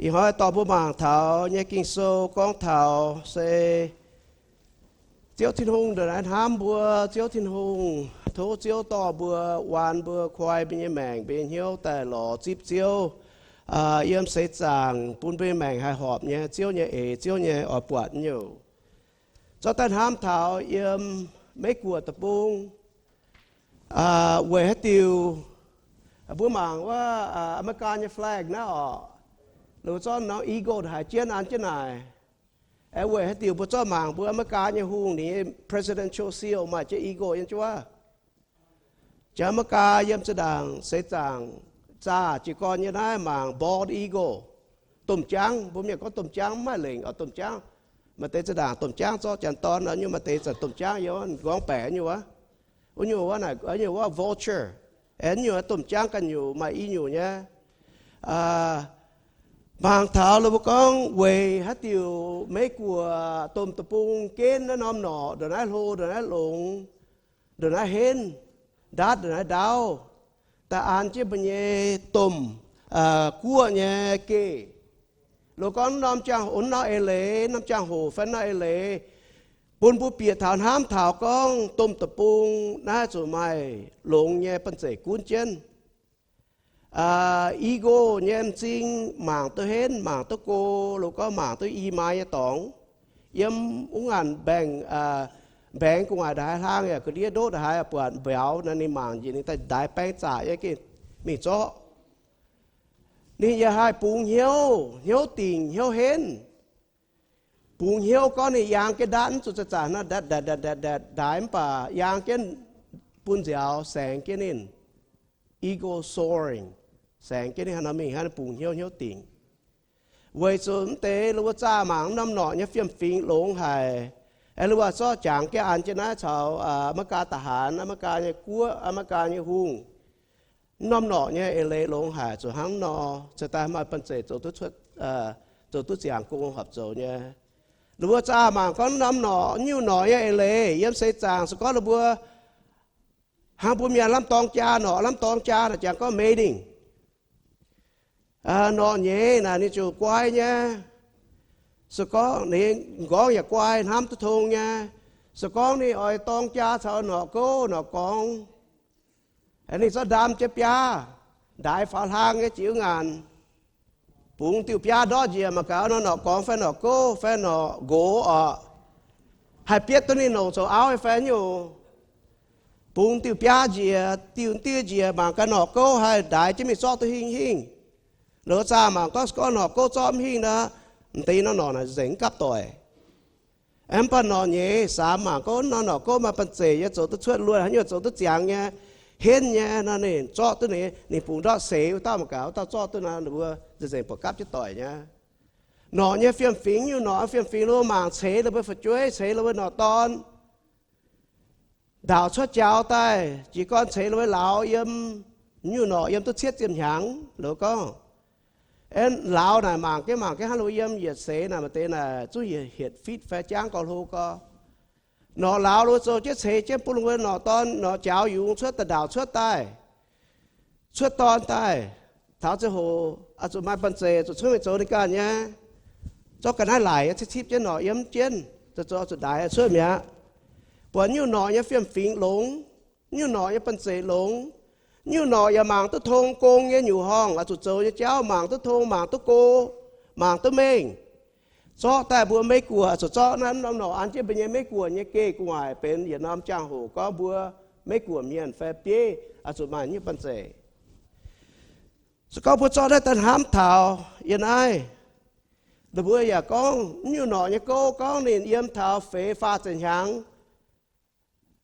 Ih hnoi dorh mbuo mangc taux nyei Ging-Sou gorngv taux se Ziouv Tin-Hungh ndongc naaiv hnamv mbuo. Ziouv Tin-Hungh, tov Ziouv dorh mbuo, waan mbuo, koi mbuo nyei maengc, mbuo nyei hnyouv daaih lorz zipv Ziouv, yiem seix zaangc bun mbuo nyei maengc haih horpc nyei, Ziouv nyei eix, Ziouv nyei oix buatc nyouc. Zorqv daaih hnamv taux yiem Meiv-Guoqv deic-bung, weic haaix diuc mbuo mangc wuov America nyei flag naaiv orqc, ninh mbuo zorqv norm eagle haiz jienv an jienv naaic. Weic haaix diuc mbuo zorqv mangc mbuo America nyei hungh ninh nyei presidential seal maaih jienv eagle nyei juov? Jangx America yiem zinh ndaangc seix zaangc zaah jiez gorn nyei naaiv mangc bald eagle, domh jaangv. Mbuo mienh gorngv domh jaangv mv maaih lengc oc, domh jaangv. Maaih deix zinh ndaangc domh jaangv zorqv janx-dorn nor, nyungc maaih deix zanc domh jaangv yiem nqorngv baeqc nyungc wuov, wuov nyungc wuov naaic nyungc wuov vulture, aengx nyungc domh jaangv ganh nyungc maaih i nyungc nyei. Mangc taux ninh mbuo gorngv weic haaix diuc Meiv-Guoqv domh deic-bung genv naaiv norm norqc ndongc naaiv hlo, ndongc naaiv longx, ndongc naaiv henv, ndaatv ndongc naaiv ndaauv, daaih an jienv mbuo nyei domh guoqv nyei geh. Loz gorngv norm jangx-hoc, norm eix leiz, norm jangx-hoc fai norm eix leiz, bun mbuo bieqc taux hnamv taux gorngv domh deic-bung naaiv zuqc maaih longx nyei banh zeic gunv jienv. Eagle nyei m'zing mangc duqv henv, mangc duqv go, loz gorngv mangc duqv i mai nyei dorngx. Yiem wuov ngaanc mbaengx, mbaengx gu'nguaaic ndongc haaix hlang yaac ga'ndiev ndoqv ndongc haaix buatc mbiauz nor, ninh mangc njiec ninh daaih ndaix baeng zaqc nyei geh mingh zorqv. Ninh yaac haih bungx hnyouv, hnyouv dingc, hnyouv henv. Bungx hnyouv gorngv ninh yangh jienv ndaatv mv zuqc zanc-zanc hnangv, ndaatv ndaatv ndaatv ndaatv ndaatv ndaatv ndaix mv baac yangh jienv bun nziaaux saengx jienv ninh. Eagle soaring, saengx jienv ninh hnangv nor mingh hnangv, bungx hnyouv, hnyouv dingc. Weic zuqc mv deix ninh mbuo zaah mangc norm norqc nyei fiem-fingx longx haic. Aengx ninh mbuo zorqv jangx jienv an jienv naaiv caux America da'haanx, America nyei guoqv, America nyei hungh. Norm norqc nyei eix leiz longx haic, zuqc hnangv nor cingx daaih maaih banh zeic zoux duqv cuotv, zoux duqv ziangx gong horpc zoux nyei. Ninh mbuo zaah mangc gorngv norm norqc, nyungc norqc nyei eix leiz yiem seix zaangc se gorngv ninh mbuo hnangv mbuo mienh lamh dorng jaa norqc, lamh dorng jaa naaic jangx gorngv mating. Norqc nyeiz naaic ninh ziouc guai nyei. Se gorngv ninh m'nqorngv yaac guai, hnamv duqv tong nyei. Se gorngv ninh oix dorng jaa caux norqc gouv norqc gorngv, ninh zorqv ndaam jienv biaav, ndaix faaux hlang nyei jiex wuov ngaanc, bungx diuh biaav ndortv njiec mangc gaax norm norqc gorngv fai norqc gouv fai norqc nqox orqc, haih bietv duqv ninh longc zoux auv fai nyungc. Bungx diuh biaav njiec, diuh diev njiec mangc gaax norqc gouv haih ndaix jienv mingh zorqv duqv hingh hingh. Loz zaah mangc gorngv se gorngv norqc gouv zorqv mv hingh nor, m'deix norm norqc naaic nzengc mv gapv doic. Mv baac norqc nyeiz samx mangc gorngv norm norqc gouv maaih banh zeic nyei, zoux duqv cuotv luonx haaix nyungc, zoux duqv ziangx nyei, henv nyei nor, ninh zorqv duqv ninh, ninh bungx ndortv seix wuov dauh mangc gaax, wuov dauh zorqv duqv nor, ninh mbuo nzengc-nzengc buatc gapv jienv doic nyei. Norqc nyei fiem-fingx, nyungc norqc fiem-fingx ninh mbuo mangc ceix ninh mbuo fu'jueiv, ceix ninh mbuo norqc dorn, ndaauc cuotv jaux daaih, jiez gorn ceix ninh mbuo lauz yiem, nyungc norqc yiem duqv cietv ziepc hnyangx loz gorngv. Aeqv, lauz naaic mangc jienv mangc jienv hnangv ninh mbuo yiem yietc seix naaic maaih deix naaic zungv yietc hietc fitv fai jangv gauh hlo gorx. Norqc lauz ninh mbuo zoux jienv ceix jienv bun ninh mbuo norqc dorn norqc jaux yungz cuotv daaih, ndaauc cuotv daaih, cuotv dorn daaih. Taux ziangh hoc oix zuqc maaih banh zeic, zuqc cunv mingh zoux ninh ganh nyei. Zorqv ga'naaiv laic nyei cipv cipv jienv norqc yiem jienv, zoux zoux zuqc ndaix cuotv mi'aqv. Buatc nyungc norqc nyei fiem-fingx longx, nyungc norqc nyei banh zeic longx, nyungc norqc yaac mangc duqv tong gong nyei nyungc horngh oix zuqc zoux nyei jauv, mangc duqv tong, mangc duqv go, mangc duqv mengh. Zorqv daaih mbuo Meiv-Guoqv zuqc zorqv naaiv norm norqc an jienv mbuo nyei Meiv-Guoqv nyei geh gu'nguaaic benx yietc norm jangx-hoc gorngv mbuo Meiv-Guoqv mienh fai bieiv oix zuqc maaih nyungc banh zeic. Se gorngv mbuo zorqv naaiv daaih hnamv taux yiem naaiv, ninh mbuo yaac gorngv nyungc norqc nyei gouv gorngv ninh yiem taux feix faah ziepc hnyangx,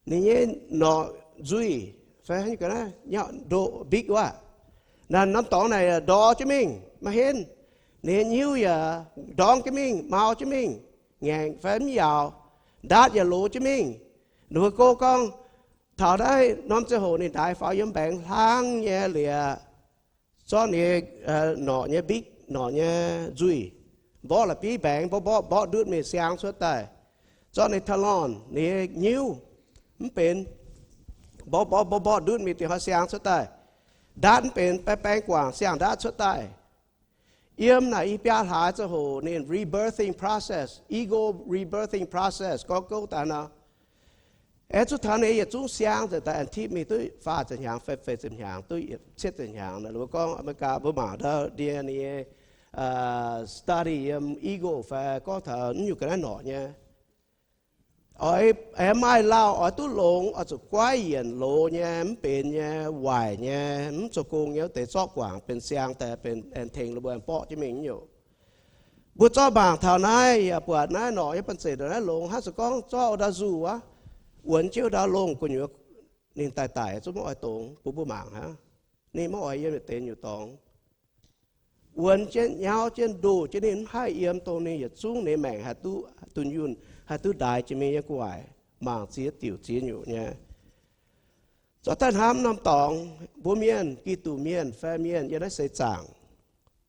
ninh nyei norqc nzuih fai ndoqv bikv wuov, naaiv norm dorngx naaic ndorx jienv mingh maiv henv. Ninh nyei nyiuv yaac ndorngx jienv mingh, mau jienv mingh, ngaengc fai mv yaauc, ndaatv yaac loz jienv mingh. Ninh mbuo gouv gorngv taux naaiv norm ziangh hoc ninh ndaix faaux yiem mbaengx hlang nyei liuz, zorqv ninh norqc nyei bikv, norqc nyei nzuih, mborqv la'bieiv mbaengx, mborqv mborqv mborqv ndutv mingh siang cuotv daaih. Zorqv ninh talon, ninh nyei nyiuv, mv benx, mborqv mborqv mborqv mborqv ndutv mingh dingc hnoi siang cuotv daaih. Ndaatv mv benx, baeng baeng guangc siang-ndaatv cuotv daaih. Yiem naaic i biaa hlaax ziangh hoc ninh rebirthing process, ego rebirthing process, gorngv gouv daaih nor. Aengx zuqc taux ninh yietc zungv siang nzengc daaih, aengx tipv mingh duqv faah ziepc hnyangx fai feix ziepc hnyangx, duqv cietv ziepc hnyangx. Mbuo gorngv America mbuo mangc ndau ndie ninh nyei study yiem ego fai gorngv taux naaiv nyungc ga'naaiv norqc nyei. Oix, aengx maaih lauh oix duqv longx, oix zuqc guaiv yienc loz nyei, mv benx nyei, waaic nyei, mv zoux gong nyei wuov deix zorqv guangc benx siang daaih, benx aengx tengx mbuo aengx borqv jienv mingh nyungc. Mbuo zorqv mangc taux naaiv yaac buatc naaiv norqc nyei banh zeic ndongc naaiv longx, hnangv se gorngv zorqv ndau nzuqc wuov, wuonx jienv ndau longh gu'nyuoz, ninh daaih daic zungv maiv oix dongz bun mbuo mangc hnangv. Ninh maiv oix yiem yietc deix nyungc dorngx. Wuonx jienv, nyauv jienv, ndoh jienv, ninh mv haih yiem, dongh ninh yietc zungv ninh maengc haih duqv dunh yunh, haih duqv ndaix jiex mingh nyei gu'nguaaic, mangc ziex diuc ziex nyungc nyei. Zorqv daaih hnamv norm dorngx, mbuo mienh, Giduc mienh fai mienh yiem naaiv seix zaangc,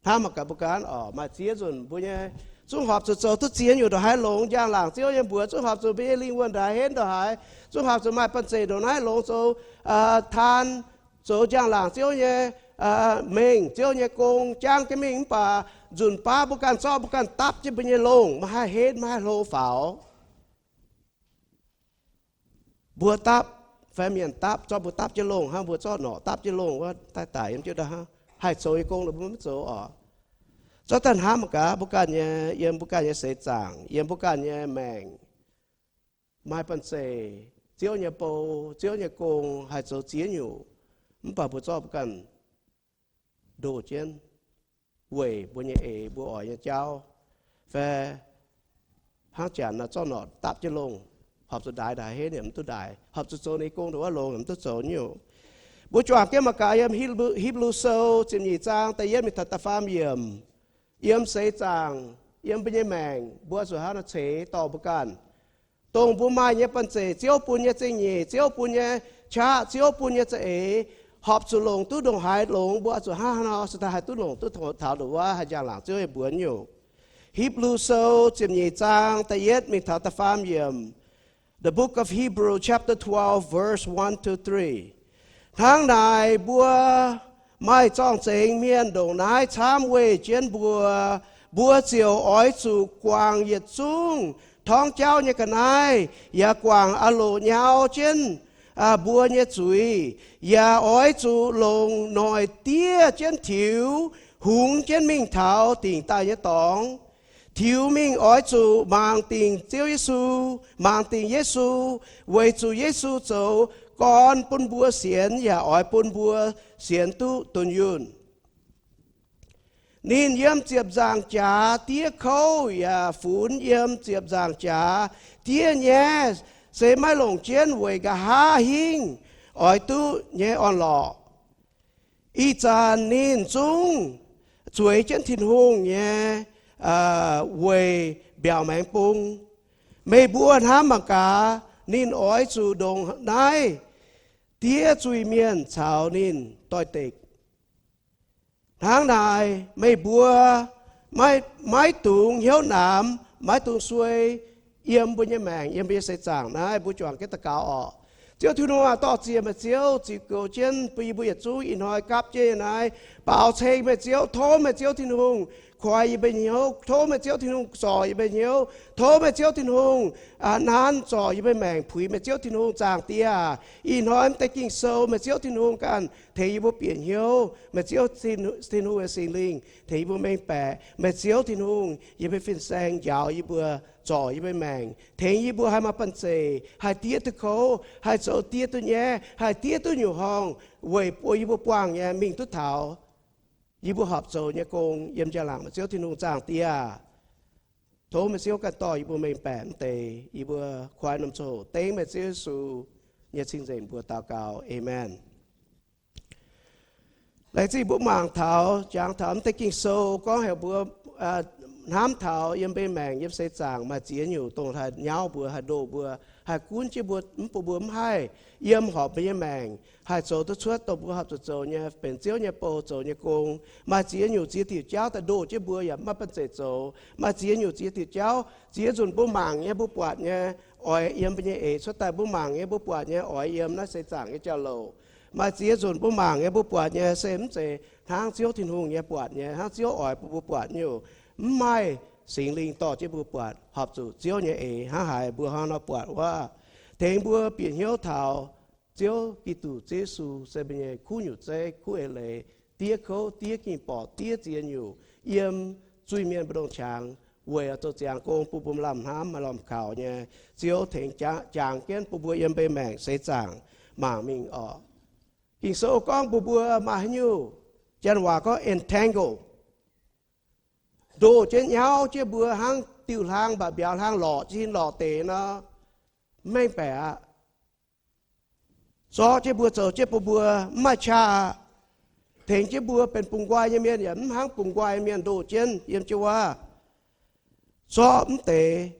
hnamv mangc gaax mbuo ganh oc. Maaih ziex nzunc mbuo nyei zungv horpc zuqc zoux duqv ziex nyungc ndongc haaix longx, njang-laangc Ziouv nyei mbuox zungv horpc zuqc mbuo nyei lingh wuonh ndaix henv ndongc haaix, zungv horpc zuqc maaih banh zeic ndongc naaiv longx zoux taan, zoux njang-laangc Ziouv nyei mengh, Ziouv nyei gong, jangv jienv mingh. Mv baac nzunc baav mbuo ganh zorqv mbuo ganh dapv jienv mbuo nyei longh, maiv haih henv, maiv haih hlo faaux. Mbuo dapv, fai mienh dapv, zorqv mbuo dapv jienv longh hnangv, mbuo zorqv norqc dapv jienv longh wuov, daaih daic yiem jienv ndau hnangv. Haih zoux nyei gong ninh mbuo maiv zoux oc. Zorqv daaih hnamv mangc gaax mbuo ganh nyei, yiem mbuo ganh nyei seix zaangc, yiem mbuo ganh nyei maengc, maaih banh zeic Ziouv nyei bou, Ziouv nyei gong haih zoux ziex nyungc, mv baac mbuo zorqv mbuo ganh ndoh jienv weic mbuo nyei eix, mbuo oix nyei jauv, fai hnangv janx nor zorqv norqc dapv jienv longh, horpc zuqc ndaix ndaix henv yaac mv duqv ndaix, horpc zuqc zoux ninh gong ndongc wuov longx yaac mv duqv zoux nyungc. Mbuo juangc jienv mangc gaax yiem Hipv-, Hipv^lu Sou ziepc nyeic zaang da'yietv mingh taux da'faam yiemc. Yiem seix zaangc, yiem mbuo nyei maengc, mbuo zuqc hnangv nor ceix dorh mbuo ganh, dongh mbuo maaih nyei banh zeic, Ziouv bun nyei zingh nyeic, Ziouv bun nyei qaqv, Ziouv bun nyei za'eix, horpc zuqc longc duqv ndongc haaix longx, mbuo oix zuqc hnangv haaix nor se daaih haih duqv longc duqv taux ndongc wuov haih njang-laangc Ziouv nyei mbuox nyungc. Hipv^lu Sou ziepc nyeic zaang da'yietv mingh taux da'faam yiemc. The Book of Hebrews, chapter twelve, verse one to three. Hnangv naaic, mbuo maaih zorng-zengx mienh ndongc naaiv camv weih jienv mbuo, mbuo ziouc oix zuqc guangc yietc zungv torngv jauv nyei ga'naaiv, yaac guangc aah loc nyau jienv mbuo nyei zuiz, yaac oix zuqc longc noic diev jienv tiux, hungx jienv mingh taux dingc daaih nyei dorngx. Tiux mingh oix zuqc mangc dingc Ziouv Yesu, mangc dingc Yesu, weic zuqc Yesu zoux gorn bun mbuo sienx, yaac oix bun mbuo sienx duqv dunh yunh. Ninh yiem ziepc nzaangc jaax diev kouv yaac funx yiem ziepc nzaangc jaax diev nyaiv, se maiv longc jienv weic nqa'haav hingv oix duqv nyei orn-lorqc. Ih zanc ninh zungv zueiz jienv Tin-Hungh nyei weic mbiaauc maengx bung. Meih mbuo hnamv mangc gaax, ninh oix zuqc ndongc naaiv diev zuiz-mienh caux ninh doix-dekc. Hnangv naaic, meih mbuo maiv, maiv dungx hnyouv namx, maiv dungx suei yiem mbuo nyei maengc, yiem mbuo nyei seix zaangc naaiv. Mbuo juangc jienv daux gaux orqc. Ziouv Tin-Hungh aac, dorh ziec meih Ziouv ziux goux jienv bun yie mbuo yietc zungv ih hnoi gapv jienv nyei naaiv. Baaux ceng meih Ziouv, tov meih Ziouv Tin-Hungh koi yie mbuo hnyouv, tov meih Ziouv Tin-Hungh zorc yie mbuo hnyouv, tov meih Ziouv Tin-Hungh nanv zorc yie mbuo maengc puix meih Ziouv Tin-Hungh. Zaangc Diex aac, ih hnoi mv deix Ging-Sou meih Ziouv Tin-Hungh ganh tengx yie mbuo bieqc hnyouv. Meih Ziouv Tin-Hungh nyei Singx Lingh tengx yie mbuo mengh baeqc. Meih Ziouv Tin-Hungh yiem mbuo fin-saeng njaaux yie mbuo, zorc yie mbuo maengc, tengx yie mbuo haih maaih banh zeic, haih diev duqv kouv, haih zoux diev duqv nyaiv, haih diev duqv nyungc horngh, weic bun yie mbuo buangh nyei mingh duqv taux yie mbuo horpc zoux nyei gong yiem njang-laangc. Meih Ziouv Tin-Hungh, Zaangc Diex aac, tov meih Ziouv ganh dorh yie mbuo mengh baeqc mv deix yie mbuo koi norm ziangh hoc dengv meih Ziouv Yesu nyei cing-nzengc mbuox daux gaux. Aamen. Laengz zingh mbuo mangc taux, jangx taux mv deix Ging-Sou gorngv heuc mbuo hnamv taux yiem mbuo nyei maengc, yiem seix zaangc maaih ziex nyungc dongh haih nyauv mbuo, haih ndoh mbuo, haih gunv jienv mbuo, mv bun mbuo mv haih yiem horpc mbuo nyei maengc, haih zoux duqv cuotv dongh mbuo horpc zuqc zoux nyei, benx Ziouv nyei bou, zoux nyei gong. Maaih ziex nyungc ziex diuc jauv daaih ndoh jienv mbuo yaac mv maaih banh zeic zoux. Maaih ziex nyungc ziex diuc jauv, ziex nzunc mbuo mangc nyei, mbuo buatc nyei, oix yiem mbuo nyei eix cuotv daaih. Mbuo mangc nyei, mbuo buatc nyei, oix yiem naaiv seix zaangc nyei jauv-louc. Maaih ziex nzunc mbuo mangc nyei, mbuo buatc nyei se mv zeiz hnangv Ziouv Tin-Hungh nyei buatc nyei, hnangv Ziouv oix bun mbuo buatc nyei. Mv maaih Singx Lingh dorh jienv mbuo buatc, horpc zuqc Ziouv nyei eix hnangv haaix mbuo hnangv nor buatc wuov. Tengx mbuo bieqc hnyouv taux Ziouv Giduc, Ziouv Yesu se mbuo nyei kuv nyungc zeiv, kuv eix leiz, diev kouv, diev ging-borqc, diev ziex nyungc, yiem zuiz-mienh mbu'ndongx qangx, weic oix zoux ziangx gong bun mbuo maaih lamh hnamv, maaih lamh kaux nyei. Ziouv tengx jangx jienv bun mbuo yiem mbuo nyei maengc seix zaangc mangc mingh orqc. Ging-Sou gorngv mbuo, mbuo maaih haaix nyungc, janx waac gorngv entangle, ndoh jienv nyauv jienv mbuo hnangv diuh hlang, mv baac mbiauz hlang lorqc jienv lorqc deix nor, mv mengh baeqc aqv. Zorqv jienv mbuo, zoux jienv bun mbuo mv maaih qaqv aqv. Tengx jienv mbuo benx bungx nqoi nyei mienh yaac mv hnangv bungx nqoi mienh ndoh jienv yiem jienv wuov. Zorqv mv deix,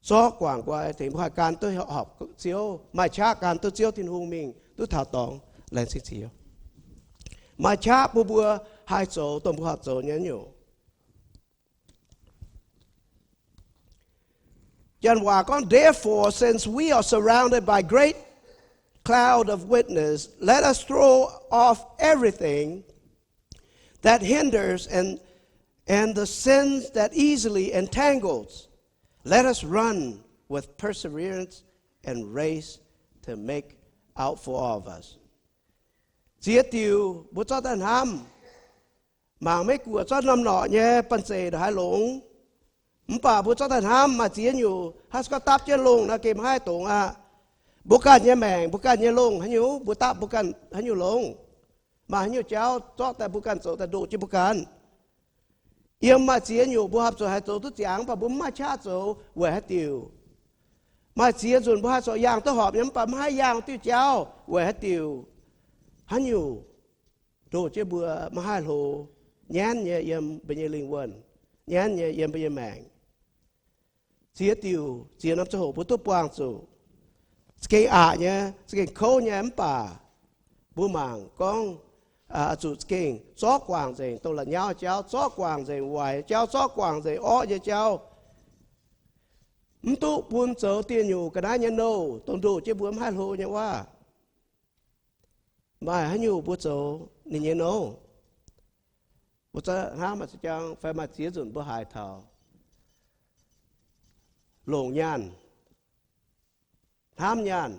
zorqv guangc nqoi, tengx mbuo haih gan duqv horpc Ziouv, maaih qaqv gan duqv Ziouv Tin-Hungh mingh duqv taux dorngx laengz zingh Ziouv. Maaih qaqv bun mbuo haih zoux dongh mbuo horpc zoux nyei nyungc. Janx waac gorngv, therefore, since we are surrounded by great cloud of witness, let us throw off everything that hinders and, and the sins that easily entangles. Let us run with perseverance and race to make out for all of us. Ziex diuc mbuo zorqv daaih hnamv. Mangc maiv guoqv zorqv norm norqc nyei banh zeic ndongc haaix longx. Mv baac mbuo zorqv daaih hnamv maaih ziex nyungc, hnangv se gorngv dapv jienv longh nor, gengh maiv haih dongz aqv. Mbuo ganh nyei maengc, mbuo ganh nyei longh haaix nyungc, mbuo dapv mbuo ganh haaix nyungc longh? Maaih haaix nyungc jauv zorqv daaih mbuo ganh zoux daaih ndoh jienv mbuo ganh? Yiem maaih ziex nyungc mbuo horpc zuqc haih zoux duqv ziangx, mv baac mbuo mv maaih qaqv zoux weic haaix diuc? Maaih ziex nzunc mbuo haih zoux yangh duqv horpc nyei, mv baac maiv haih yangh diuh jauv weic haaix diuc? Haaix nyungc ndoh jienv mbuo maiv haih hlo, nyanv nyei yiem mbuo nyei lingh wuonh, nyanv nyei yiem mbuo nyei maengc. Ziex diuc, ziex norm ziangh hoc mbuo duqv buangh zuqc. Za'gengh aqc nyei, za'gengh kouv nyei, mv baac mbuo mangc gorngv, aa, zuqc za'gengh zorqv guangc nzengc dongh la'nyauv jauv, zorqv guangc nzengc waaic jauv, zorqv guangc nzengc orqv nyei jauv. Mv duqv bun zoux dieh nyungc ga'naaiv nyei nouh, dongh ndoh jienv mbuo mv haih hlo nyei wuov. Maaih haaix nyungc mbuo zoux ninh nyei nouh? Mbuo hnamv maaih ziex jangx fai maaih ziex nzunc mbuo haiz taux longc nyaanh, hnamv nyaanh,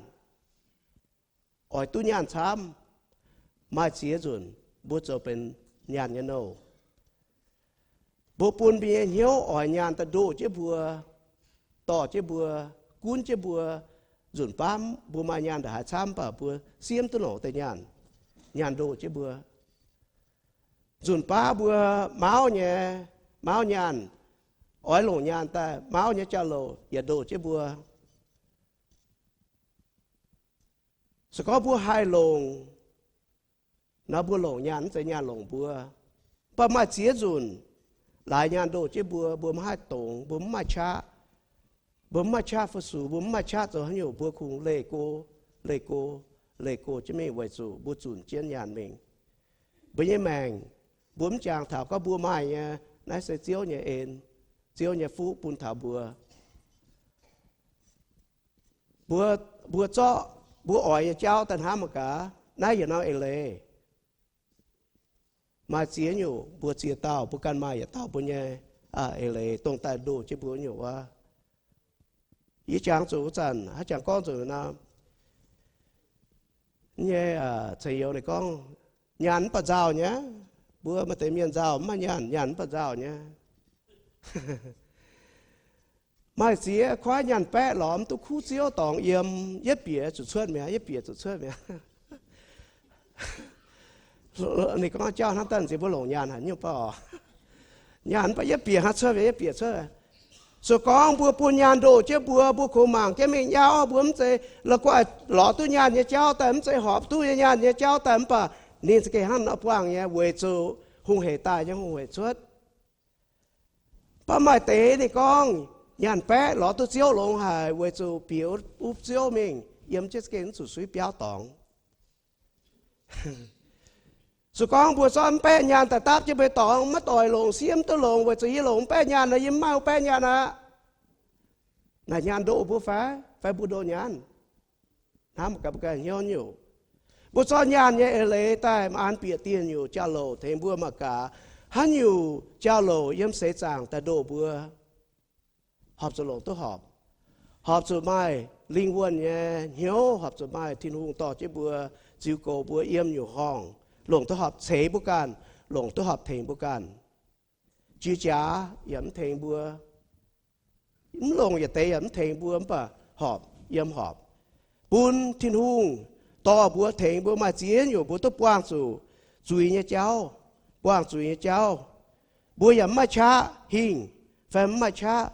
oix duqv nyaanh camv. Maaih ziex nzunc mbuo zoux benx nyaanh nyei nouh. Mbuo bun mbuo nyei hnyouv oix nyaanh daaih ndoh jienv mbuo, dorh jienv mbuo, gunv jienv mbuo. Nzunc baav mbuo maaih nyaanh ndongc haaix camv, mv baac mbuo siemv duqv longc deix nyaanh, nyaanh ndoh jienv mbuo. Nzunc baav mbuo mauv nyei, mauv nyaanh, oix longc nyaanh daaih mauv nyei jauv-louc yaac ndoh jienv mbuo. Se gorngv mbuo haih longc nor, mbuo longc nyaanh, mv zeiz nyaanh longc mbuo. Mv baac maaih ziex nzunc laaix nyaanh ndoh jienv mbuo, mbuo maiv haih dongz, mbuo mv maaih qaqv. Mbuo mv maaih qaqv fu-sux, mbuo mv maaih qaqv zoux haaix nyungc, mbuo kungx leih go, leih go, leih go jienv mingh weic zuqc mbuo zunc jienv nyaanh mingh. Mbuo nyei maengc, mbuo mv jangx taux gorngv mbuo maaih nyei, naaiv se Ziouv nyei en, Ziouv nyei fuqv bun taux mbuo. Mbuo, mbuo zorqv mbuo oix nyei jauv daaih hnamv mangc gaax, naaiv yietc norm eix leiz. Maaih ziex nyungc mbuo ziex dauh, mbuo ganh maaih yietc dauh mbuo nyei eix leiz dongh daaih ndoh jienv mbuo nyungc wuov. Yie jangx zuqc wuov zanc, haaix jangx gorngv zuqc nor, nyei ceng-youz ninh gorngv, nyaanh mv baac nzauh nyei. Mbuo maaih deix mienh nzauh mv maaih nyaanh, nyaanh mv baac nzauh nyei. Maaih ziex kuaaiv nyaanh baeqv lorz mv duqv kuv Ziouv dorngx yiem, yietv bieqc zuqc cuotv mi'aqv, yietv bieqc zuqc cuotv mi'aqv. Ninh gorngv jauv hnamv daaih nziex mbuo longc nyaanh haic nyungc baac oc. Nyaanh mv baac yietv bieqc hnangv cuotv mi'aqv, yietv bieqc cuotv. Se gorngv mbuo bun nyaanh ndoh jienv mbuo, mbuo kungx mangc jienv mingh nyauv, mbuo mv zeiz la'guaih lorz duqv nyaanh nyei jauv daaih, mv zeiz horpc duqv nyei nyaanh nyei jauv daaih, mv baac ninh za'gengh hnangv nor buangh nyei, weic zuqc hungh heic daaih nyei hungh heic cuotv. Mv baac maaih deix ninh gorngv, nyaanh baeqv lorz duqv Ziouv longx haic, weic zuqc bieqc wuov Ziouv mingh yiem jienv za'gengh mv zuqc suiv biauv dorngx. Se gorngv mbuo zorqv mv baeqv nyaanh daaih dapv jienv mbuo nyei dorngx, maiv doix longc, siemv duqv longx, weic zuqc yie longc mv baeqv nyaanh nor, yie mv maaih mv baeqv nyaanh aqv. Naaic nyaanh ndoh mbuo fai? Fai mbuo ndoh nyaanh? Hnamv gaax mbuo ganh hnyouv nyungc. Mbuo zorqv nyaanh nyei eix leiz daaih maan bieqc dieh nyuc jauv-louc tengx mbuo mangc gaax, haaix nyungc jauv-louc yiem seix zaangc daaih ndoh mbuo. Horpc zuqc longc duqv horpc. Horpc zuqc maaih lingh wuonh nyei hnyouv, horpc zuqc maaih Tin-Hungh dorh jienv mbuo, ziux goux mbuo yiem nyungc horngh, longc duqv horpc ceix mbuo ganh, longc duqv horpc tengx mbuo ganh. Jiex jaax yaac mv tengx mbuo, mv longc yietc deix yaac mv tengx mbuo, mv baac horpc yiem horpc bun Tin-Hungh dorh mbuo, tengx mbuo maaih ziex nyungc mbuo duqv buangh zuqc zuiz nyei jauv, buangh zuiz nyei jauv. Mbuo yaac mv maaih qaqv hingh, fai mv maaih qaqv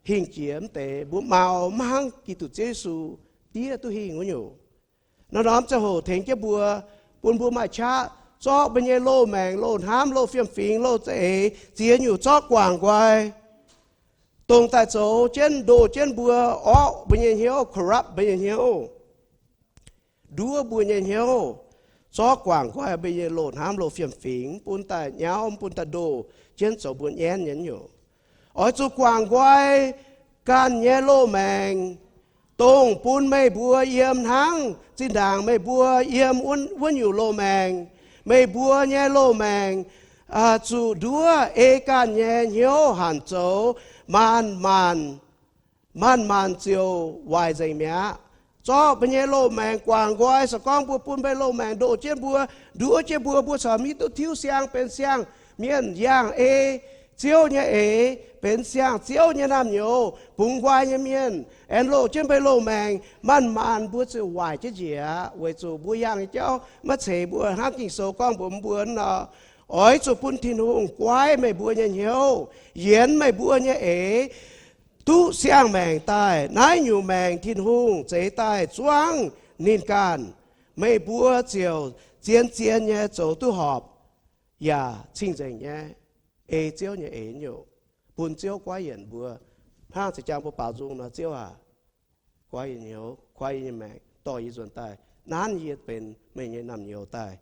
hingh jiex mv deix. Mbuo maux maiv hnangv Giduc Ziouv Yesu diev duqv hingh wuov nyungc. Norm-norm ziangh hoc tengx jienv mbuo, bun mbuo maaih qaqv zorqv mbuo nyei loz-maengc, loz hnamv, loz fiem-fingx, loz za'eix, ziex nyungc zorqv guangc nqoi, dongh daaih zoux jienv ndoh jienv mbuo, orqv mbuo nyei hnyouv, corrupt mbuo nyei hnyouv, nduov mbuo nyei hnyouv, zorqv guangc nqoi mbuo nyei loz hnamv, loz fiem-fingx, mv bun daaih nyauv, mv bun daaih ndoh jienv zoux mbuo nyaenv nyei nyungc. Oix zuqc guangc nqoi ganh nyei loz-maengc, dongh bun meih mbuo yiem hnangv zinh ndaangc meih mbuo yiem wuov nyungc loz-maengc. Meih mbuo nyei loz-maengc zuqc nduov ei ganh nyei hnyouv hanc zoux, maanc maanc, maanc maanc ziouc waaic nzengc mi'aqv. Zorqv mbuo nyei loz-maengc guangc nqoi. Se gorngv mbuo bun mbuo loz-maengc ndoh jienv mbuo, nduov jienv mbuo, mbuo corc maiv hiuv duqv tiuv siang benx siang-mienh, yangh ei Ziouv nyei eix, benx siang-ziouv nyei naamh nyouz, bungx nqoi nyei mienh, aengx loz jienv mbuo loz-maengc, maanc maanc mbuo ziouc waaic jienv njiec aqv, weic zuqc mbuo yangh nyei jauv maiv ceix mbuo hnangv Ging-Sou gorngv mbuox mbuo nor. Oix zuqc bun Tin-Hungh guaiv meih mbuo nyei hnyouv, yienx meih mbuo nyei eix, duqv siang-maengc daaih. Naaiv nyungc maengc Tin-Hungh zeix daaih zuangv ninh ganh. Meih mbuo ziouc zien-zien nyei zoux duqv horpc yaac cing-nzengc nyei, ei Ziouv nyei eix nyungc, bun Ziouv guaiv yienc mbuo. Hnangv za'jangv mbuo baaux nzung nor, Ziouv aac, guaiv yie nyei hnyouv, guaiv yie nyei maengc, dorh yie nzuonx daaih, nanv yie benx meih nyei naamh nyouz daaih.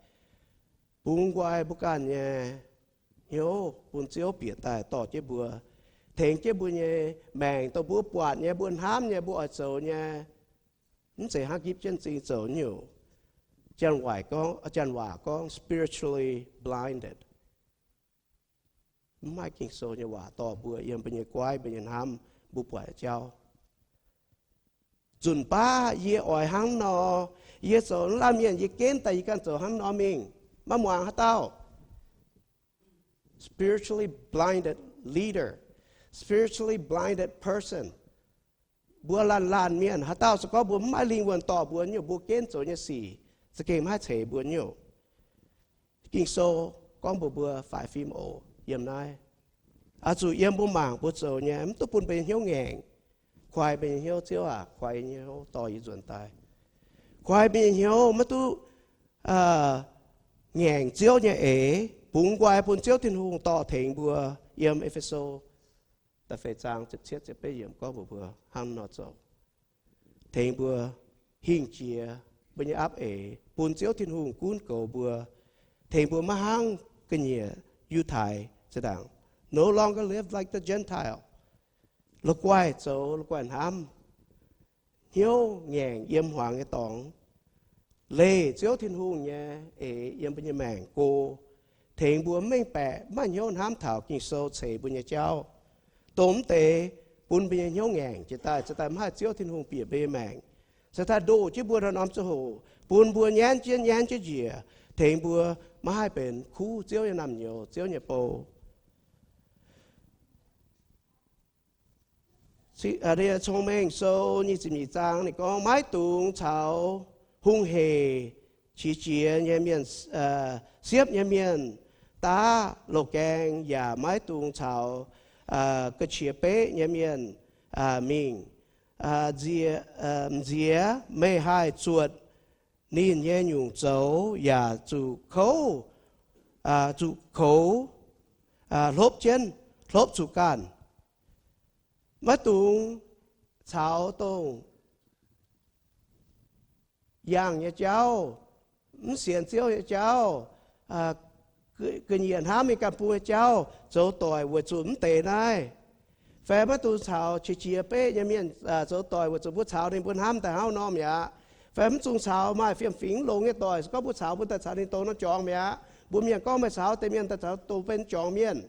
Bungx nqoi mbuo ganh nyei hnyouv bun Ziouv bieqc daaih dorh jienv mbuo, tengx jienv mbuo nyei maengc, dongh mbuo buatc nyei, mbuo hnamv nyei, mbuo oix zoux nyei. Mv zeiz hnangv gipv jienv m'zing zoux nyungc. Janx-waac gorngv, janx-waac gorngv spiritually blinded. Mv maaih Ging-Sou nyei waac dorh mbuo yiem mbuo nyei guaiv, mbuo nyei hnamv, mbuo buatc jauv. Nzunc baav yie oix hnangv nor, yie zoux laanh mienh, yie genv daaih yie ganh zoux hnangv nor mingh, maiv muangx haaix dauh. Spiritually blinded leader, spiritually blinded person. Mbuo laanh laanh mienh, haaix dauh se gorngv mbuo mv maaih lingh wuonh dorh mbuo nyungc, mbuo genv zoux nyei sic za'gengh maiv haih ceix mbuo nyungc. Ging-Sou gorngv mbuox mbuo faix fim oc yiem naaiv. Oix zuqc yiem mbuo mangc mbuo zoux nyei, mv duqv bun mbuo nyei hnyouv ngaengc. Kuaix mbuo nyei hnyouv, Ziouv aac, kuaix yie nyei hnyouv, dorh yie nzuonx daaih. Kuaix mbuo nyei hnyouv maiv duqv ngaengc Ziouv nyei eix, bungx nqoi bun Ziouv Tin-Hungh dorh tengx mbuo. Yiem E^fe^so da'feix zaang ziepc cietv ziepc betv yiemc gorngv mbuox mbuo hnangv nor zoux. Tengx mbuo hingh jiex mbuo nyei apv eix, bun Ziouv Tin-Hungh gunv goux mbuo, tengx mbuo maiv hnangv ga'nyiec Yiutai zinh ndaangc, no longer live like the Gentile. La'guaih zoux la'guaih hnamv, hnyouv ngaengc yiem hmuangx nyei dorngx, leih Ziouv Tin-Hungh nyei eix yiem mbuo nyei maengc go, tengx mbuo mengh baeqc maiv hnyouv hnamv taux Ging-Sou ceix mbuo nyei jauv. Dongh mv deix bun mbuo nyei hnyouv ngaengc jiez daaih, ziouc daaih maiv haih Ziouv Tin-Hungh bieqc mbuo nyei maengc. Ziouc daaih ndoh jienv mbuo norm-norm ziangh hoc, bun mbuo nyaenv jienv nyaenv jienv njiec, tengx mbuo maiv haih benx kuv Ziouv nyei naamh nyouz, Ziouv nyei bou. Cong-Mengh Sou nyic ziepc nyeic zaang ninh gorngv, maiv dungx caux hungh hec qiex jiez nyei mienh, siepv nyei mienh daav loz-gaeng, yaac maiv dungh caux ga'qiex beqv nyei mienh mingh. Nziex, meih haih zuotc ninh nyei nyungc zoux, yaac zuqc kouv, zuqc koux, hlopv jienv, hlopv zuqc ganh. Maiv dungx caux dongh yangh nyei jauv, mv sienx Ziouv nyei jauv, ga'nyiec hnamv mingh ganh bung nyei jauv zoux doic weic zuqc mv deix naaiv. Fai maiv dungx caux qiex jiez beqv nyei mienh zoux doic weic zuqc mbuo caux ninh mbuo hnamv daaih hnangv nor mi'aqv. Fai mv zungh caux maaih fiem-fingx longx nyei doic, se gorngv mbuo caux, mbuo daaih caux ninh dongh norm jorngx mi'aqv. Mbuo mienh gorngv meih caux deix mienh daaih caux dongh benx jorngx mienh.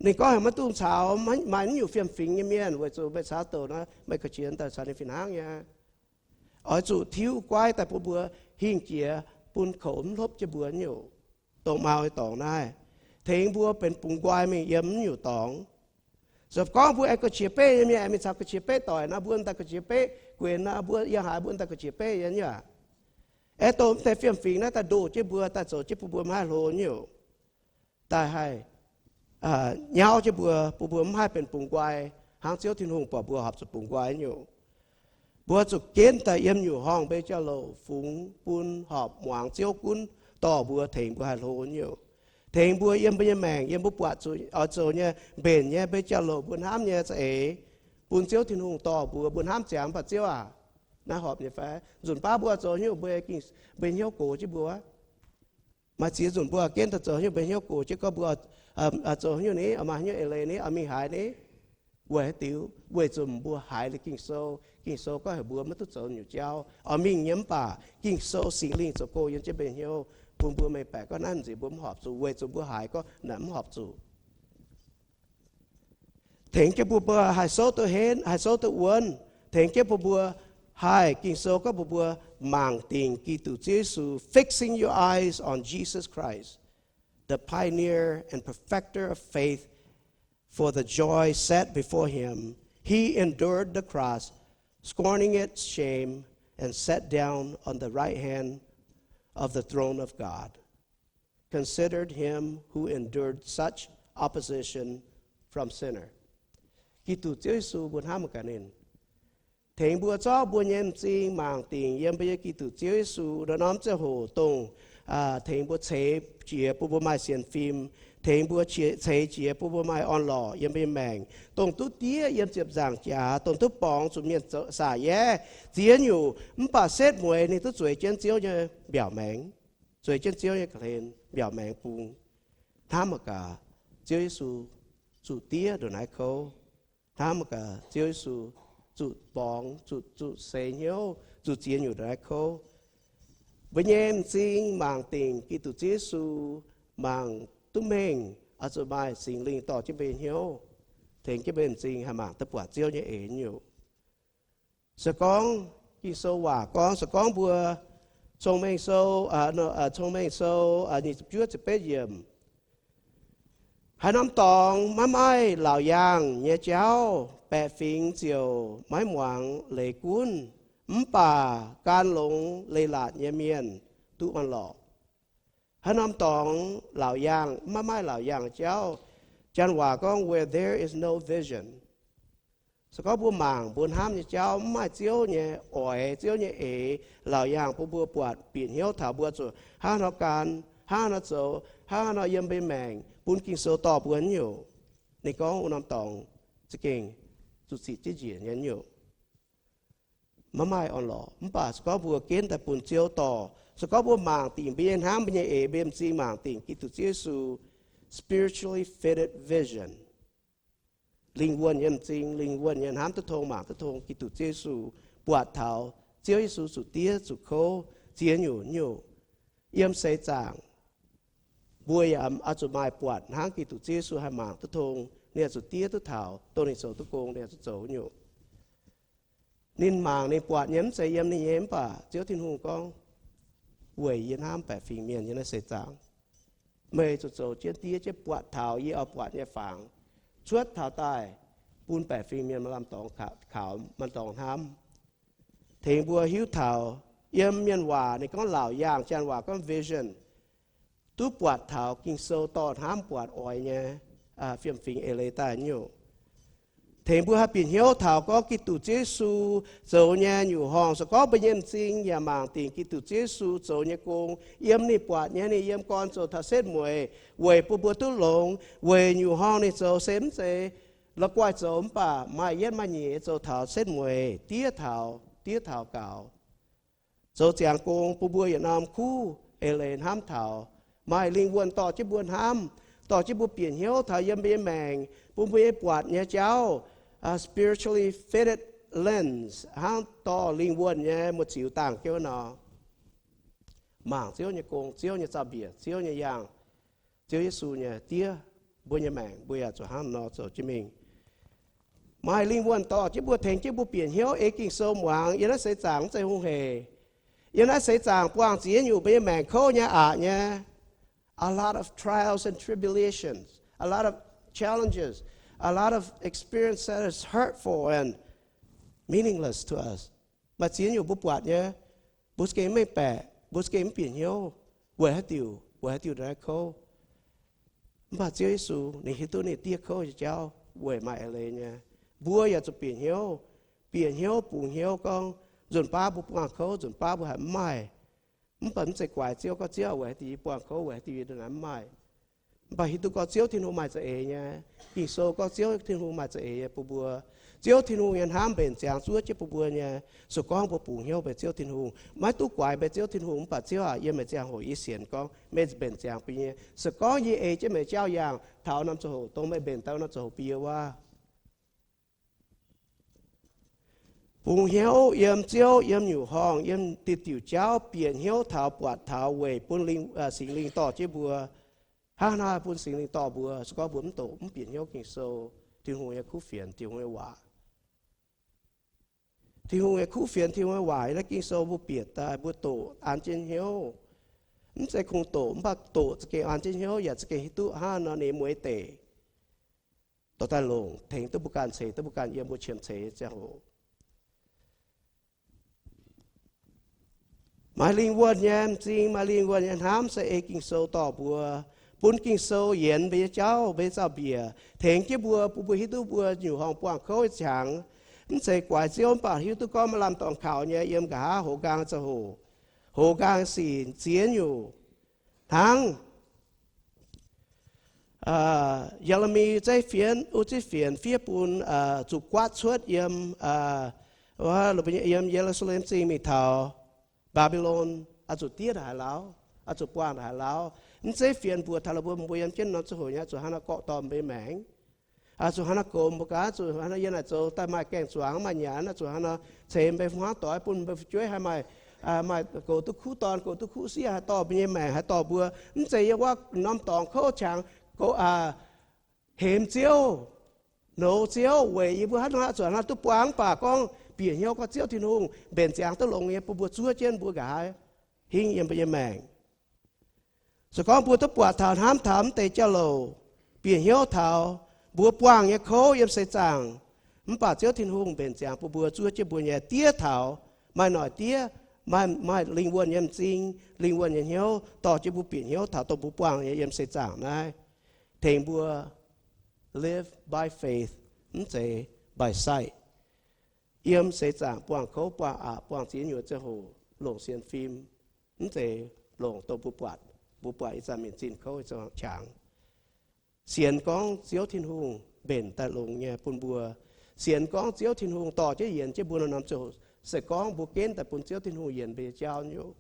Ninh gorngv haaix maiv dungx caux, maaih nyungc fiem-fingx nyei mienh, weic zuqc meih caux dongh naaiv, meih ga'qiex daaih caux ninh fih hnangv nyei. Oix zuqc tiuv guaiv daaih bun mbuo hingh jiex, bun kouv mv hlopv jienv mbuo nyungc, dongh mau nyei dorngx naaiv, tengx mbuo benx bungx nqoi mingh yiem mv nyungc dorngx. Se gorngv mbuo aengx ga'qiex beqv nyei mienh, aengx mingh caux ga'qiex beqv doic nor, mbuo daaih ga'qiex beqv guenx nor, mbuo yangh haaix mbuo daaih ga'qiex beqv nyei aqv. Aengx dongh mv deix fiem-fingx naaiv daaih ndoh jienv mbuo, daaih zoux jienv bun mbuo mv haih hlo nyungc, daaih haih nyauv jienv mbuo, bun mbuo mv haih benx bungx nqoi hnangv Ziouv Tin-Hungh buatc mbuo horpc zuqc bungx nqoi nyungc. Mbuo zuqc ginv daaih yiem nyungc horngh mbeix jauv-louc fungx bun horpc muangx Ziouv gunv dorh mbuo, tengx mbuo haih hlo nyungc, tengx mbuo yiem mbuo nyei maengc, yiem mbuo buatc zuqc oix zoux nyei, mbenc nyei, mbeix jauv-louc mbuo hnamv nyei za'eix, bun Ziouv Tin-Hungh dorh mbuo. Mbuo hnamv ziangx mv baac Ziouv aac, naaiv horpc nyei fai? Nzunc baav mbuo zoux haaix nyungc mbuo, mbuo hnyouv gox jienv mbuo. Maaih ziex nzunc mbuo ginv daaih zoux haaix nyungc mbuo hnyouv gox jienv gorngv mbuo zoux haaix nyungc ni, maaih haaix nyungc eix leiz ni, oix mingh haaix ni, weic haaix diuc? Weic zuqc mbuo haiz liuz Ging-Sou. Ging-Sou gorngv heuc mbuo maiv duqv zoux nyungc jauv oix mingh nyei, mv baac Ging-Sou, Singx Lingh zoux gong yiem jienv mbuo hnyouv, bun mbuo mengh baeqc gorngv naaiv m'nziex mbuo mv horpc zuqc, weic zuqc mbuo haiz gorngv naaiv mv horpc zuqc. Tengx jienv bun mbuo haih souv duqv henv, haih souv duqv wuonv. Tengx jienv bun mbuo haih, Ging-Sou gorngv bun mbuo mangc dingc Giduc Ziouv Yesu, fixing your eyes on Jesus Christ, the pioneer and perfecter of faith, for the joy set before him, he endured the cross, scorning its shame, and sat down on the right hand of the throne of God. Considered him who endured such opposition from sinner. Giduc Ziouv Yesu, mbuo hnamv gaax ninh. Tengx mbuo zorqv mbuo nyei m'zing mangc dingc yiem mbuo nyei Giduc Ziouv Yesu nor, norm ziangh hoc dongh tengx mbuo ceix jiez bun mbuo maaih sienx fim, tengx mbuo ceix jiez bun mbuo maaih orn-lorqc yiem mbuo nyei maengc, dongh duqv diev yiem ziepc nzaangc jaax, dongh duqv borngz zuqc mienh saah yaev ziex nyungc, mv baac setv mueiz ninh duqv zueiz jienv Ziouv nyei mbiaauc maengx, zueiz jienv Ziouv nyei ga'hlen mbiaauc maengx bung. Hnamv mangc gaax, Ziouv Yesu zuqc diev ndongc naaiv kouv. Hnamv mangc gaax, Ziouv Yesu zuqc borngz, zuqc, zuqc seix hnyouv, zuqc ziex nyungc ndongc naaiv kouv. Mbuo nyei m'zing mangc dingc Giduc Ziouv Yesu, mangc duqv mengh, oix zuqc maaih Singx Lingh dorh jienv mbuo nyei hnyouv, tengx jienv mbuo m'zing haih mangc duqv buatc Ziouv nyei eix nyungc. Se gorngv Ging-Sou waac gorngv, se gorngv mbuo, Cong-Mengh Sou, Cong-Mengh Sou nyic ziepc juov ziepc betv yiemc, haaix norm dorngx maiv maaih laauc yaangh nyei jauv, baeqc fingx ziouc maiv muangx leiz gunv. Mv baac gan longx leiz-latc nyei mienh duqv orn-lorqc. Haaix norm dorngx laauc yaangh, maiv maaih laauc yaangh jauv, janx waac gorngv where there is no vision. Se gorngv mbuo mangc mbuo hnamv nyei jauv mv maaih Ziouv nyei oix, Ziouv nyei eix, laauc yaangh bun mbuo buatc, bieqc hnyouv taux mbuo zuqc hnangv haaix nor gan, hnangv haaix nor zoux, hnangv haaix nor yiem mbuo nyei maengc, bun Ging-Sou dorh mbuo nyungc. Ninh gorngv wuov norm dorngx za'gengh zuqc citv jienv njiec nyei nyungc, maiv maaih orn-lorqc. Mv baac se gorngv mbuo ginv daaih bun Ziouv dorh, se gorngv mbuo mangc dingc mbuo nyei hnamv, mbuo nyei eix, mbuo nyei m'zing mangc dingc Giduc Ziouv Yesu, spiritually fitted vision, lingh wuonh nyei m'zing, lingh wuonh nyei hnamv duqv tong, mangc duqv tong Giduc Ziouv Yesu, buatc taux Ziouv Yesu zuqc diev zuqc kouv ziex nyungc nyungc yiem seix zaangc. Mbuo yaac oix zuqc maaih buatc hnangv Giduc Ziouv Yesu haih mangc duqv tong, ninh oix zuqc diev duqv taux, dongh ninh zoux duqv gong, ninh oix zuqc zoux nyungc. Ninh mangc ninh buatc nyei mv zeiz yiem ninh nyei, mv baac Ziouv Tin-Hungh gorngv, weic yie hnamv baeqc fingx mienh yiem naaiv seix zaangc, meih zuqc zoux jienv diev jienv buatc taux yie oix buatc nyei fangx, cuotv taux daaih bun baeqc fingx mienh maaih lamh dorngx kaux, maaih dorngx hnamv. Tengx mbuo hiuv taux yiem mienh waac ninh gorngv laauc yaangh, janx waac gorngv vision, duqv buatc taux Ging-Sou dorh hnamv buatc oix nyei fiem-fingx eix leiz daaih nyungc. Tengx mbuo haih bieqc hnyouv taux gorngv Giduc Ziouv Yesu zoux nyei nyungc horngh, se gorngv mbuo nyei m'zing yaac mangc dingc Giduc Ziouv Yesu zoux nyei gong, yiem ninh buatc nyei, ninh yiem gorn zoux taux setv mueiz weic bun mbuo duqv longx, weic nyungc horngh ninh zoux se mv zeiz la'guaih zoux, mv baac maaih yietv maaih nyeic zoux taux setv mueiz, diev taux, diev taux gaux, zoux ziangx gong bun mbuo yietc norm kuv eix leiz hnamv taux, maaih lingh wuonh dorh jienv mbuo hnamv, dorh jienv mbuo bieqc hnyouv taux yiem mbuo nyei maengc, bun mbuo nyei buatc nyei jauv, spiritually fitted lens, hnangv dorh lingh wuonh nyei muoz-ziux dangh jienv wuov nor, mangc Ziouv nyei gong, Ziouv nyei zaux-mbiec, Ziouv nyei yaangh, Ziouv Yesu nyei diev, mbuo nyei maengc, mbuo yaac zuqc hnangv nor zoux jienv mingh. Maaih lingh wuonh dorh jienv mbuo, tengx jienv mbuo bieqc hnyouv ei Ging-Sou muangx yiem naaiv seix zaangc mv zeiz hungh heic. Yiem naaiv seix zaangc buangh ziex nyungc mbuo nyei maengc kouv nyei, aqc nyei. A lot of trials and tribulations, a lot of challenges, a lot of experience that is hurtful and meaningless to us. Maaih ziex nyungc mbuo buatc nyei, mbuo za'gengh mengh baeqc, mbuo za'gengh mv bieqc hnyouv, weic haaix diuc, weic haaix diuh naaiv kouv. Mv baac Ziouv Yesu ninh hiuv duqv ninh diev kouv nyei jauv weic maaih eix leiz nyei. Mbuo yaac zuqc bieqc hnyouv, bieqc hnyouv, bungx hnyouv gorngv nzunc baav mbuo buangh kouv, nzunc baav mbuo haiz mv maaih. Mv baac mv zeiz guaix Ziouv gorngv, Ziouv, weic haaix diuc yie buangh kouv, weic haaix diuc yie ndongc naaiv mv maaih. Mv baac hiuv duqv gorngv Ziouv Tin-Hungh maaih za'eix nyei. Ging-Sou gorngv Ziouv Tin-Hungh maaih za'eix nyei bun mbuo. Ziouv Tin-Hungh nyei hnamv mbenc ziangx zuov jienv bun mbuo nyei. Se gorngv mbuo bungx hnyouv mbuo Ziouv Tin-Hungh, maiv duqv guaix mbuo Ziouv Tin-Hungh, mv baac Ziouv aac, yiem meih ziangh hoc yie sienx gorngv meih mbenc ziangx bun yie nyei. Se gorngv yie ei jienv meih jauv yaangh taux norm ziangh hoc, dongh meih mbenc daaih norm ziangh hoc bun yie wuov. Bungx hnyouv yiem Ziouv, yiem nyungc horngh, yiem diuh diuc jauv, bieqc hnyouv taux, buatc taux, weic bun Singx Lingh dorh jienv mbuo. Hnangv naaiv bun Singx Lingh dorh mbuo, se gorngv mbuo mv doqc, mv bieqc hnyouv Ging-Sou, Tin-Hungh nyei kuv fienx, Tin-Hungh nyei waac. Tin-Hungh nyei kuv fienx, Tin-Hungh nyei waac, naaiv Ging-Sou mbuo bieqc daaih, mbuo doqc an jienv hnyouv. Mv zeiz kungx doqc, mv baac doqc za'gengh an jienv hnyouv, yaac za'gengh hiuv duqv hnangv nor ninh mueiz deic, dorh daaih longc tengx duqv mbuo ganh, ceix duqv mbuo ganh yiem mbuo qiemx ceix nyei ziangh hoc. Maaih lingh wuonh nyei m'zing, maaih lingh wuonh nyei hnamv se ei Ging-Sou dorh mbuo, bun Ging-Sou yienx mbuo nyei jauv, mbuo nyei zaux-mbiec, tengx jienv mbuo, bun mbuo hiuv duqv mbuo nyungc horngh buangh kouv nyei qangx. Mv zeiz guaix Ziouv, mv baac hiuv duqv gorngv maaih lamh dorngx kaux nyei yiem nqa'haav hoz nqaang ziangh hoc, hoz nqaang sic ziex nyungc hnangv Ye^le^mi zeiv fienx, Uzi fienx fiev bun, zuqc guaatv cuotv yiem, yiem Ye^lu^saa^lem Zingh mingh taux Mbaa^mbi^lon, oix zuqc diev ndongc haaix lauh, oix zuqc buangh ndongc haaix lauh. Mv zeiz fienx mbuox taux la'buo, mbuo yiem jienv norm ziangh hoc nyei, zuqc hnangv naaiv gorqv-dorn mbuo nyei maengc, zuqc hnangv naaiv goux mbuo gaax, zuqc hnangv naaiv yiem naaic zoux daaih maaih gaeng-zuangx, maaih nyanc, zuqc hnangv naaiv ceix mbei hmuangv doix bun mbei fu'jueiv, haih maaih, maaih goux duqv kuv dorn, goux duqv kuv sieqv, haih dorh mbuo nyei maengc, haih dorh mbuo. Mv zeiz yiem wuov norm dorngx kouv qangx, hemx Ziouv, nouz Ziouv weic yie mbuo hnangv naaiv zuqc hnangv naaiv duqv buangh. Mv baac gorngv bieqc hnyouv gorngv Ziouv Tin-Hungh mbenc ziangx duqv longx nyei bun mbuo zuov jienv mbuo nqa'haav hingv yiem mbuo nyei maengc. Se gorngv mbuo duqv buatc taux hnamv taux mv deix jauv-louc, bieqc hnyouv taux mbuo buangh nyei kouv yiem seix zaangc, mv baac Ziouv Tin-Hungh mbenc ziangx bun mbuo zuov jienv mbuo nyei diev taux, maaih noic diev, maaih, maaih lingh wuonh nyei m'zing, lingh wuonh nyei hnyouv dorh jienv mbuo bieqc hnyouv taux dongh mbuo buangh nyei yiem seix zaangc naaiv, tengx mbuo live by faith, mv zeiz by sight. Yiem seix zaangc buangh kouv, buangh aqc, buangh ziex nyuoqc ziangh hoc longc sienx fim, mv zeiz longc dongh mbuo buatc, mbuo buatc ih zanc mienh zinh kouv qangx. Sienx gorngv Ziouv Tin-Hungh mbenc daaih longx nyei bun mbuo. Sienx gorngv Ziouv Tin-Hungh dorh jienv yienx jienv mbuo norm-norm ziangh hoc, se gorngv mbuo genv daaih bun Ziouv Tin-Hungh yienx mbuo nyei jauv nyei.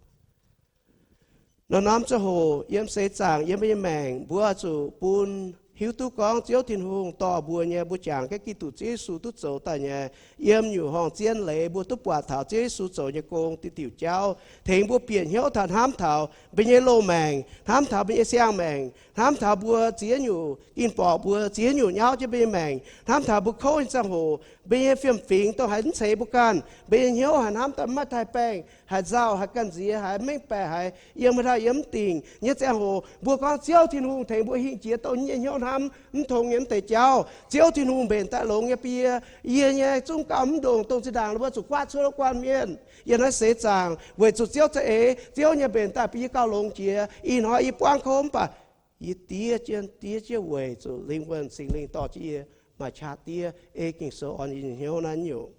Norm-norm ziangh hoc yiem seix zaangc yiem mbuo nyei maengc, mbuo zuqc bun hiuv duqv gorngv Ziouv Tin-Hungh dorh mbuo nyei, mbuo jangx jienv Giduc Ziouv Yesu duqv zoux daaih nyei, yiem nyungc horngh zien leiz mbuo duqv buatc taux Ziouv Yesu zoux nyei gong, diuh diuc jauv, tengx mbuo bieqc hnyouv taux hnamv taux mbuo nyei loz-maengc, hnamv taux mbuo nyei siang-maengc, hnamv taux mbuo ziex nyungc, ging-borqc mbuo ziex nyungc nyauv jienv mbuo nyei maengc, hnamv taux mbuo kouv nyei ziangh hoc, mbuo nyei fiem-fingx dongh haiz mv ceix mbuo ganh, mbuo nyei hnyouv haiz hnamv daaih maiv taaih baengh, haiz nzauh, haiz gamh nziex, haiz mengh baeqc, haiz yiem haaix dauh yiem mv dingc nyei ziangh hoc, mbuo gorngv Ziouv Tin-Hungh tengx mbuo hingh jiex dongh yie nyei hnyouv hnamv mv tong nyei mv deix jauv. Ziouv Tin-Hungh mbenc daaih longx nyei bun yie. Yie nyei zungv gauh mv ndongc dongh zinh ndaangc mbuo zuqc guaatv cuotv wuov guanh mienh yiem naaiv seix zaangc, weic zuqc Ziouv za'eix, Ziouv nyei mbenc daaih bun yie gauh longx jiex. Ih hnoi yie buangv kouv mv baac yie diev jienv, diev jienv weic zuqc lingh wuonh Singx Lingh dorh jienv yie maaih qaqv diev, ei Ging-Sou orn yie nyei hnyouv naaiv nyungc.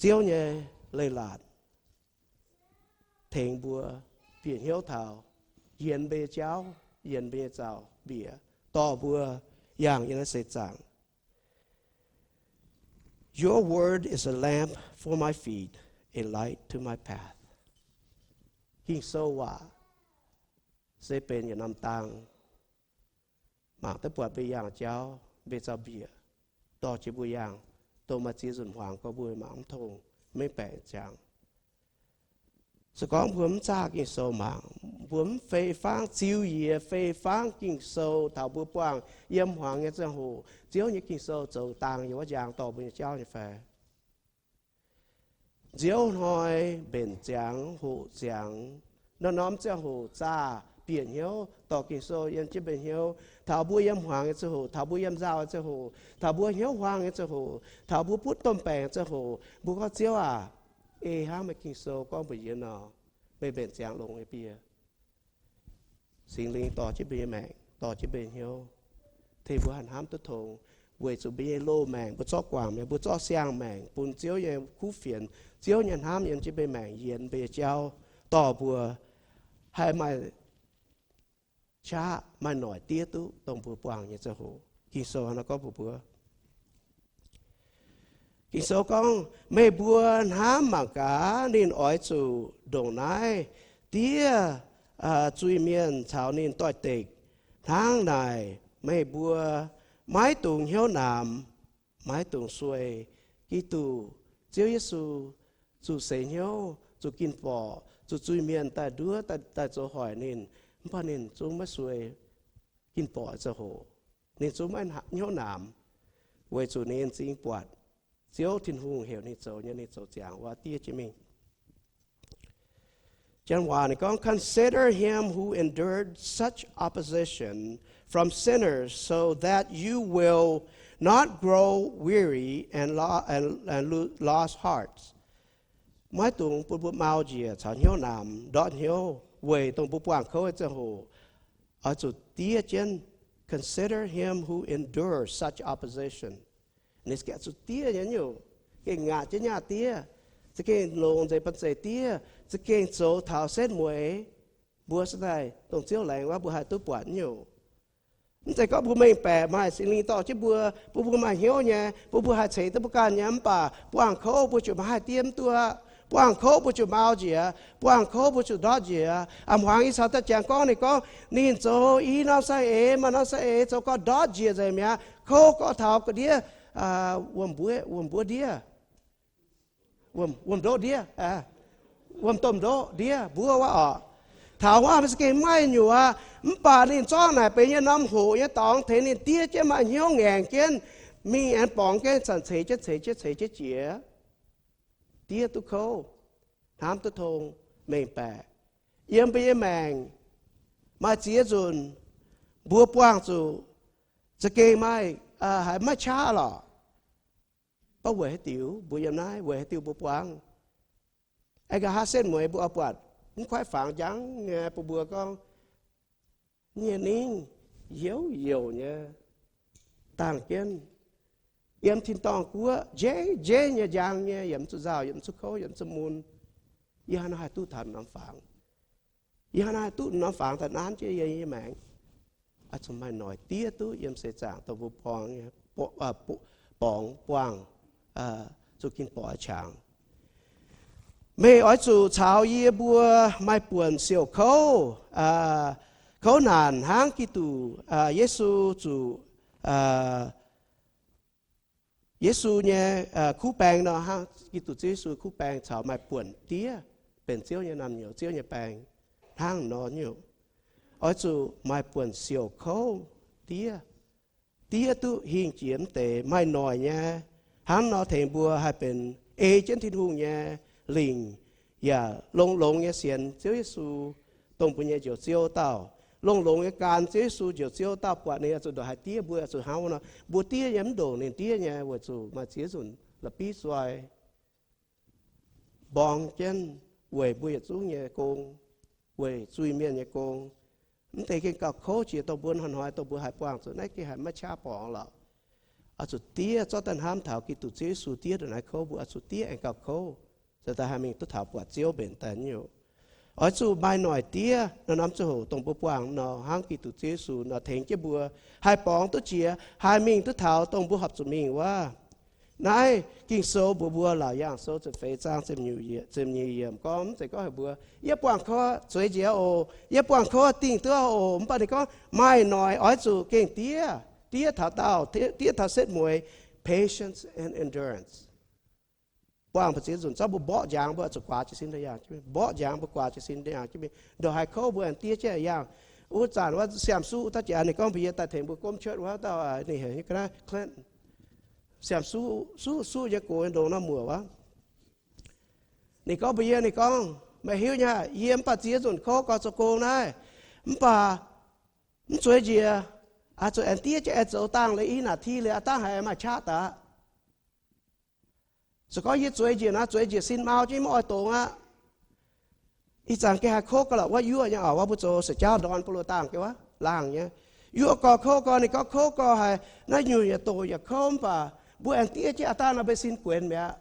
Ziouv nyei leiz-latc tengx mbuo bieqc hnyouv taux yienx mbuo nyei jauv, yienx mbuo nyei zaux-mbiec, dorh mbuo yangh yiem naaiv seix zaangc. Your word is a lamp for my feet, a light to my path. Ging-Sou waac se benx yietc norm dang, mangc duqv buatc mbuo yangh jauv, mbuo zaux-mbiec, dorh jienv mbuo yangh, dongh maaih ziex nzunc hmuangx gorngv mbuo mangc mv tong, maiv baeqc ziangx. Se gorngv mbuo mv zaah Ging-Sou mangc, mbuo mv fei fangv ziux yie, fei fangv Ging-Sou taux mbuo buangh yiem hmuangx nyei ziangh hoc, Ziouv nyei Ging-Sou zoux dangh yiem wuov njang dorh mbuo nyei jauv nyei fai? Nziouv hnoi mbenc ziangx hoqc ziangx, norm-norm ziangh hoc zaah bieqc hnyouv dorh Ging-Sou yiem jienv mbenc hnyouv. Taux mbuo yiem hmuangx nyei ziangh hoc, taux mbuo yiem nzauh nyei ziangh hoc, taux mbuo hnyouv huaang nyei ziangh hoc, taux mbuo butv domh baengc nyei ziangh hoc, mbuo gorngv, Ziouv aac, ei hnangv meih Ging-Sou gorngv mbuox yie nor, meih mbenc ziangx longx nyei biei. Singx Lingh dorh jienv mbuo nyei maengc, dorh jienv mbuo nyei hnyouv, tengx mbuo haih hnamv duqv tong, weic zuqc mbuo nyei loz-maengc, mbuo zorqv guangc maengc, mbuo zorqv siang-maengc bun Ziouv nyei kuv fienx, Ziouv nyei hnamv yiem jienv mbuo nyei maengc, yienx mbuo nyei jauv, dorh mbuo haih maaih qaqv, maaih noic diev duqv dongh mbuo buangh nyei ziangh hoc. Ging-Sou hnangv naaiv gorngv mbuox mbuo, Ging-Sou gorngv, meih mbuo hnamv mangc gaax, ninh oix zuqc ndongc naaiv diev zuiz-mienh caux ninh doix-dekc. Hnangv naaic, meih mbuo maiv dungx hnyouv namx, maiv dungx sueih. Giduc, Ziouv Yesu, zuqc seix hnyouv, zuqc gin-borqc, zuqc zuiz-mienh daaih nduov, daaih zoux hoic ninh, mv baac ninh zungv maiv sueih gin-borqc ziangh hoc. Ninh zungv maiv hnyouv namx, weic zuqc ninh zingx buatc Ziouv Tin-Hungh heuc ninh zoux nyei, ninh zoux ziangx wuov diev jienv mingh. Janx waac ninh gorngv, Consider him who endured such opposition from sinners, so that you will not grow weary and, lo- and, and lo- lose heart. Maiv dungx bun mbuo mau njiec caux hnyouv namx ndortv hnyouv weic dongh mbuo buangh kouv nyei ziangh hoc oix zuqc diev jienv. Consider him who endures such opposition. Ninh za'gengh zuqc diev nyei nyungc, gengh ngaatc jienv nyaah diev, za'gengh longc nzengc banh zeic diev, za'gengh zoux taux setv mueiz. Mbuo se daaih dongh Ziouv laengz wuov, mbuo haih duqv buatc nyungc. Mv zeiz gorngv mbuo mengh baeqc maaih Singx Lingh dorh jienv mbuo, bun mbuo maaih hnyouv nyei, bun mbuo haih ceix duqv mbuo ganh nyei, mv baac buangh kouv mbuo ziouc maiv haih diev mv duqv. Buangh kouv mbuo ziouc mau njiec, buangh kouv mbuo ziouc ndortv njiec. A'hmuangx yie caux daaih jangx gorngv, ninh gorngv ninh zoux i norm sai-eix, maaih norm sai-eix zoux gorx ndortv njiec nzengc mi'aqv. Kouv gorx taux ga'ndiev, wuom-mbuov ndiev, wuom-ndoqv ndiev, wuom-domh ndoqv ndiev, mbuov wuov orqc. Taux wuov se gengh maaih nyuoqc aqv. Mv baac ninh zorqv naaic benx nyei norm hoqc nyei dorngx tengx ninh diev jienv, maaih hnyouv ngaengc jienv, mingh aengx borngz jienv, zanc ceix jienv, ceix jienv, ceix jienv jiex, diev duqv kouv, hnamv duqv tong, mengh baeqc. Yiem mbuo nyei maengc maaih ziex nzunc mbuo buangh zuqc za'gengh maaih, haiz maiv qaqv lorqc. Mv baac weic haaix diuc mbuo yiem naaiv, weic haaix diuc mbuo buangh? Aengx nqa'haav setv mueiz mbuo oix buatc mv kuaaiv fangx njang nyei bun mbuo gorngv, nyie ningv youc youc nyei dangh jienv, yiem tin-dorngh guoqv njeiv njeiv nyei njang nyei, yaac mv zuqc nzauh, yaac mv zuqc kouv, yaac mv zuqc mun. Yie hnangv naaiv haih duqv taux norm fangx? Yie hnangv naaiv haih duqv norm fangx daaih nanv jienv yie nyei maengc? Oix zuqc maaih noic diev duqv yiem seix zaangc dongh mbuo borngz nyei, borngz buangh zuqc gin-borqc qangx. Meih oix zuqc caux yie mbuo maaih buonc siouc kouv, kouv naanc hnangv Giduc Yesu zuqc, Yesu nyei kuv baeng nor, hnangv Giduc Ziouv Yesu kuv baeng caux maaih buonc diev, benx Ziouv nyei naamh nyouz, Ziouv nyei baeng hnangv nor nyungc. Oix zuqc maaih buonc siouc kouv diev, diev duqv hingh jiex mv deix, maaih noic nyei. Hnangv nor tengx mbuo haih benx ei jienv Tin-Hungh nyei lingc, yaac longx-longx nyei sienx Ziouv Yesu, dongh mbuo nyei Njoux Ziouv dauh. Longx-longx nyei gan Ziouv Yesu, Njoux Ziouv dauh, buatc ninh oix zuqc ndongc haaix diev, mbuo oix zuqc hnangv wuov nor. Mbuo diev nyei mv ndongc ninh diev nyei, weic zuqc maaih ziex nzunc la'bieiv zoi mborng jienv weic mbuo yietc zungv nyei gong, weic zuiz-mienh nyei gong. Mv deix gengh gauh kouv jiex dongh mbuo hnoi-hnoi dongh mbuo haih buangh zuqc naaiv gengh haiz maiv qaqv borngz lorqc. Oix zuqc diev, zorqv daaih hnamv taux Giduc Ziouv Yesu diev ndongc naaiv kouv, mbuo oix zuqc diev aengx gauh kouv, cingx daaih haih mingh duqv taux buatc Ziouv mbenc daaih nyungc. Oix zuqc maaih noic diev, norm-norm ziangh hoc dongh mbuo buangh nor, hnangv Giduc Ziouv Yesu nor tengx jienv mbuo haih borngz duqv jiex, haih mingh duqv taux dongh mbuo horpc zuqc mingh wuov. Naaiv Ging-Sou mbuox mbuo, Laauc Yaangh Sou ziepc feix zaang ziepc nyeic yiemc gorngv, mv zeiz gorngv heuc mbuo, yie buangh kouv zueiz njiec oc, yie buangh kouv dingh duqv oc. Mv baac ninh gorngv maaih noic oix zuqc gengh diev, diev taux daauh, diev taux setv mueiz, patience and endurance. Buangh mbu'ziex nzunc zorqv mbuo mborqv njang, mbuo zuqc guaax jiez sin daaih yangh jienv mingh. Mborqv njang, mbuo guaax jiez sin daaih yangh jienv mingh. Ndongc haaix kouv mbuo aengx diev jienv yangh. Wuov zanc wuov siamv suqv wuov dauh jaax ninh gorngv mbuox yie daaih tengx mbuo gomv cuotv wuov dauh ninh heuc nyei ga'naaiv Clinton. Siamv suqv, suqv, suqv nyei gox nyei ndongc naaiv muoc wuov. Ninh gorngv mbuox yie, ninh gorngv, meih hiuv nyei, yie mv baac ziex nzunc kouv gorx zoux gong naaiv, mv baac mv zueiz njiec, zuqc aengx diev jienv aengx zoux dangh liuz i naaic ti liuz aav dangh haiz maaih qaqv daaih. Se gorngv yie zueiz njiec naaiv, zueiz njiec sin mau jienv maiv oix dongz aqv. Ih zanc gengh haih kouv gauh la'wuov yuoqv nyei oc, wuov mbuo zoux se jaauv ndorn bun loz dangh gengh wuov laangh nyei. Yuoqv gorx kouv gorx, ninh gorngv kouv gorx haic, naaiv nyungc yaac doqc yaac kouv, mv baac mbuo aengx diev jienv aav dangh nor mbuo sin guenx mi'aqv.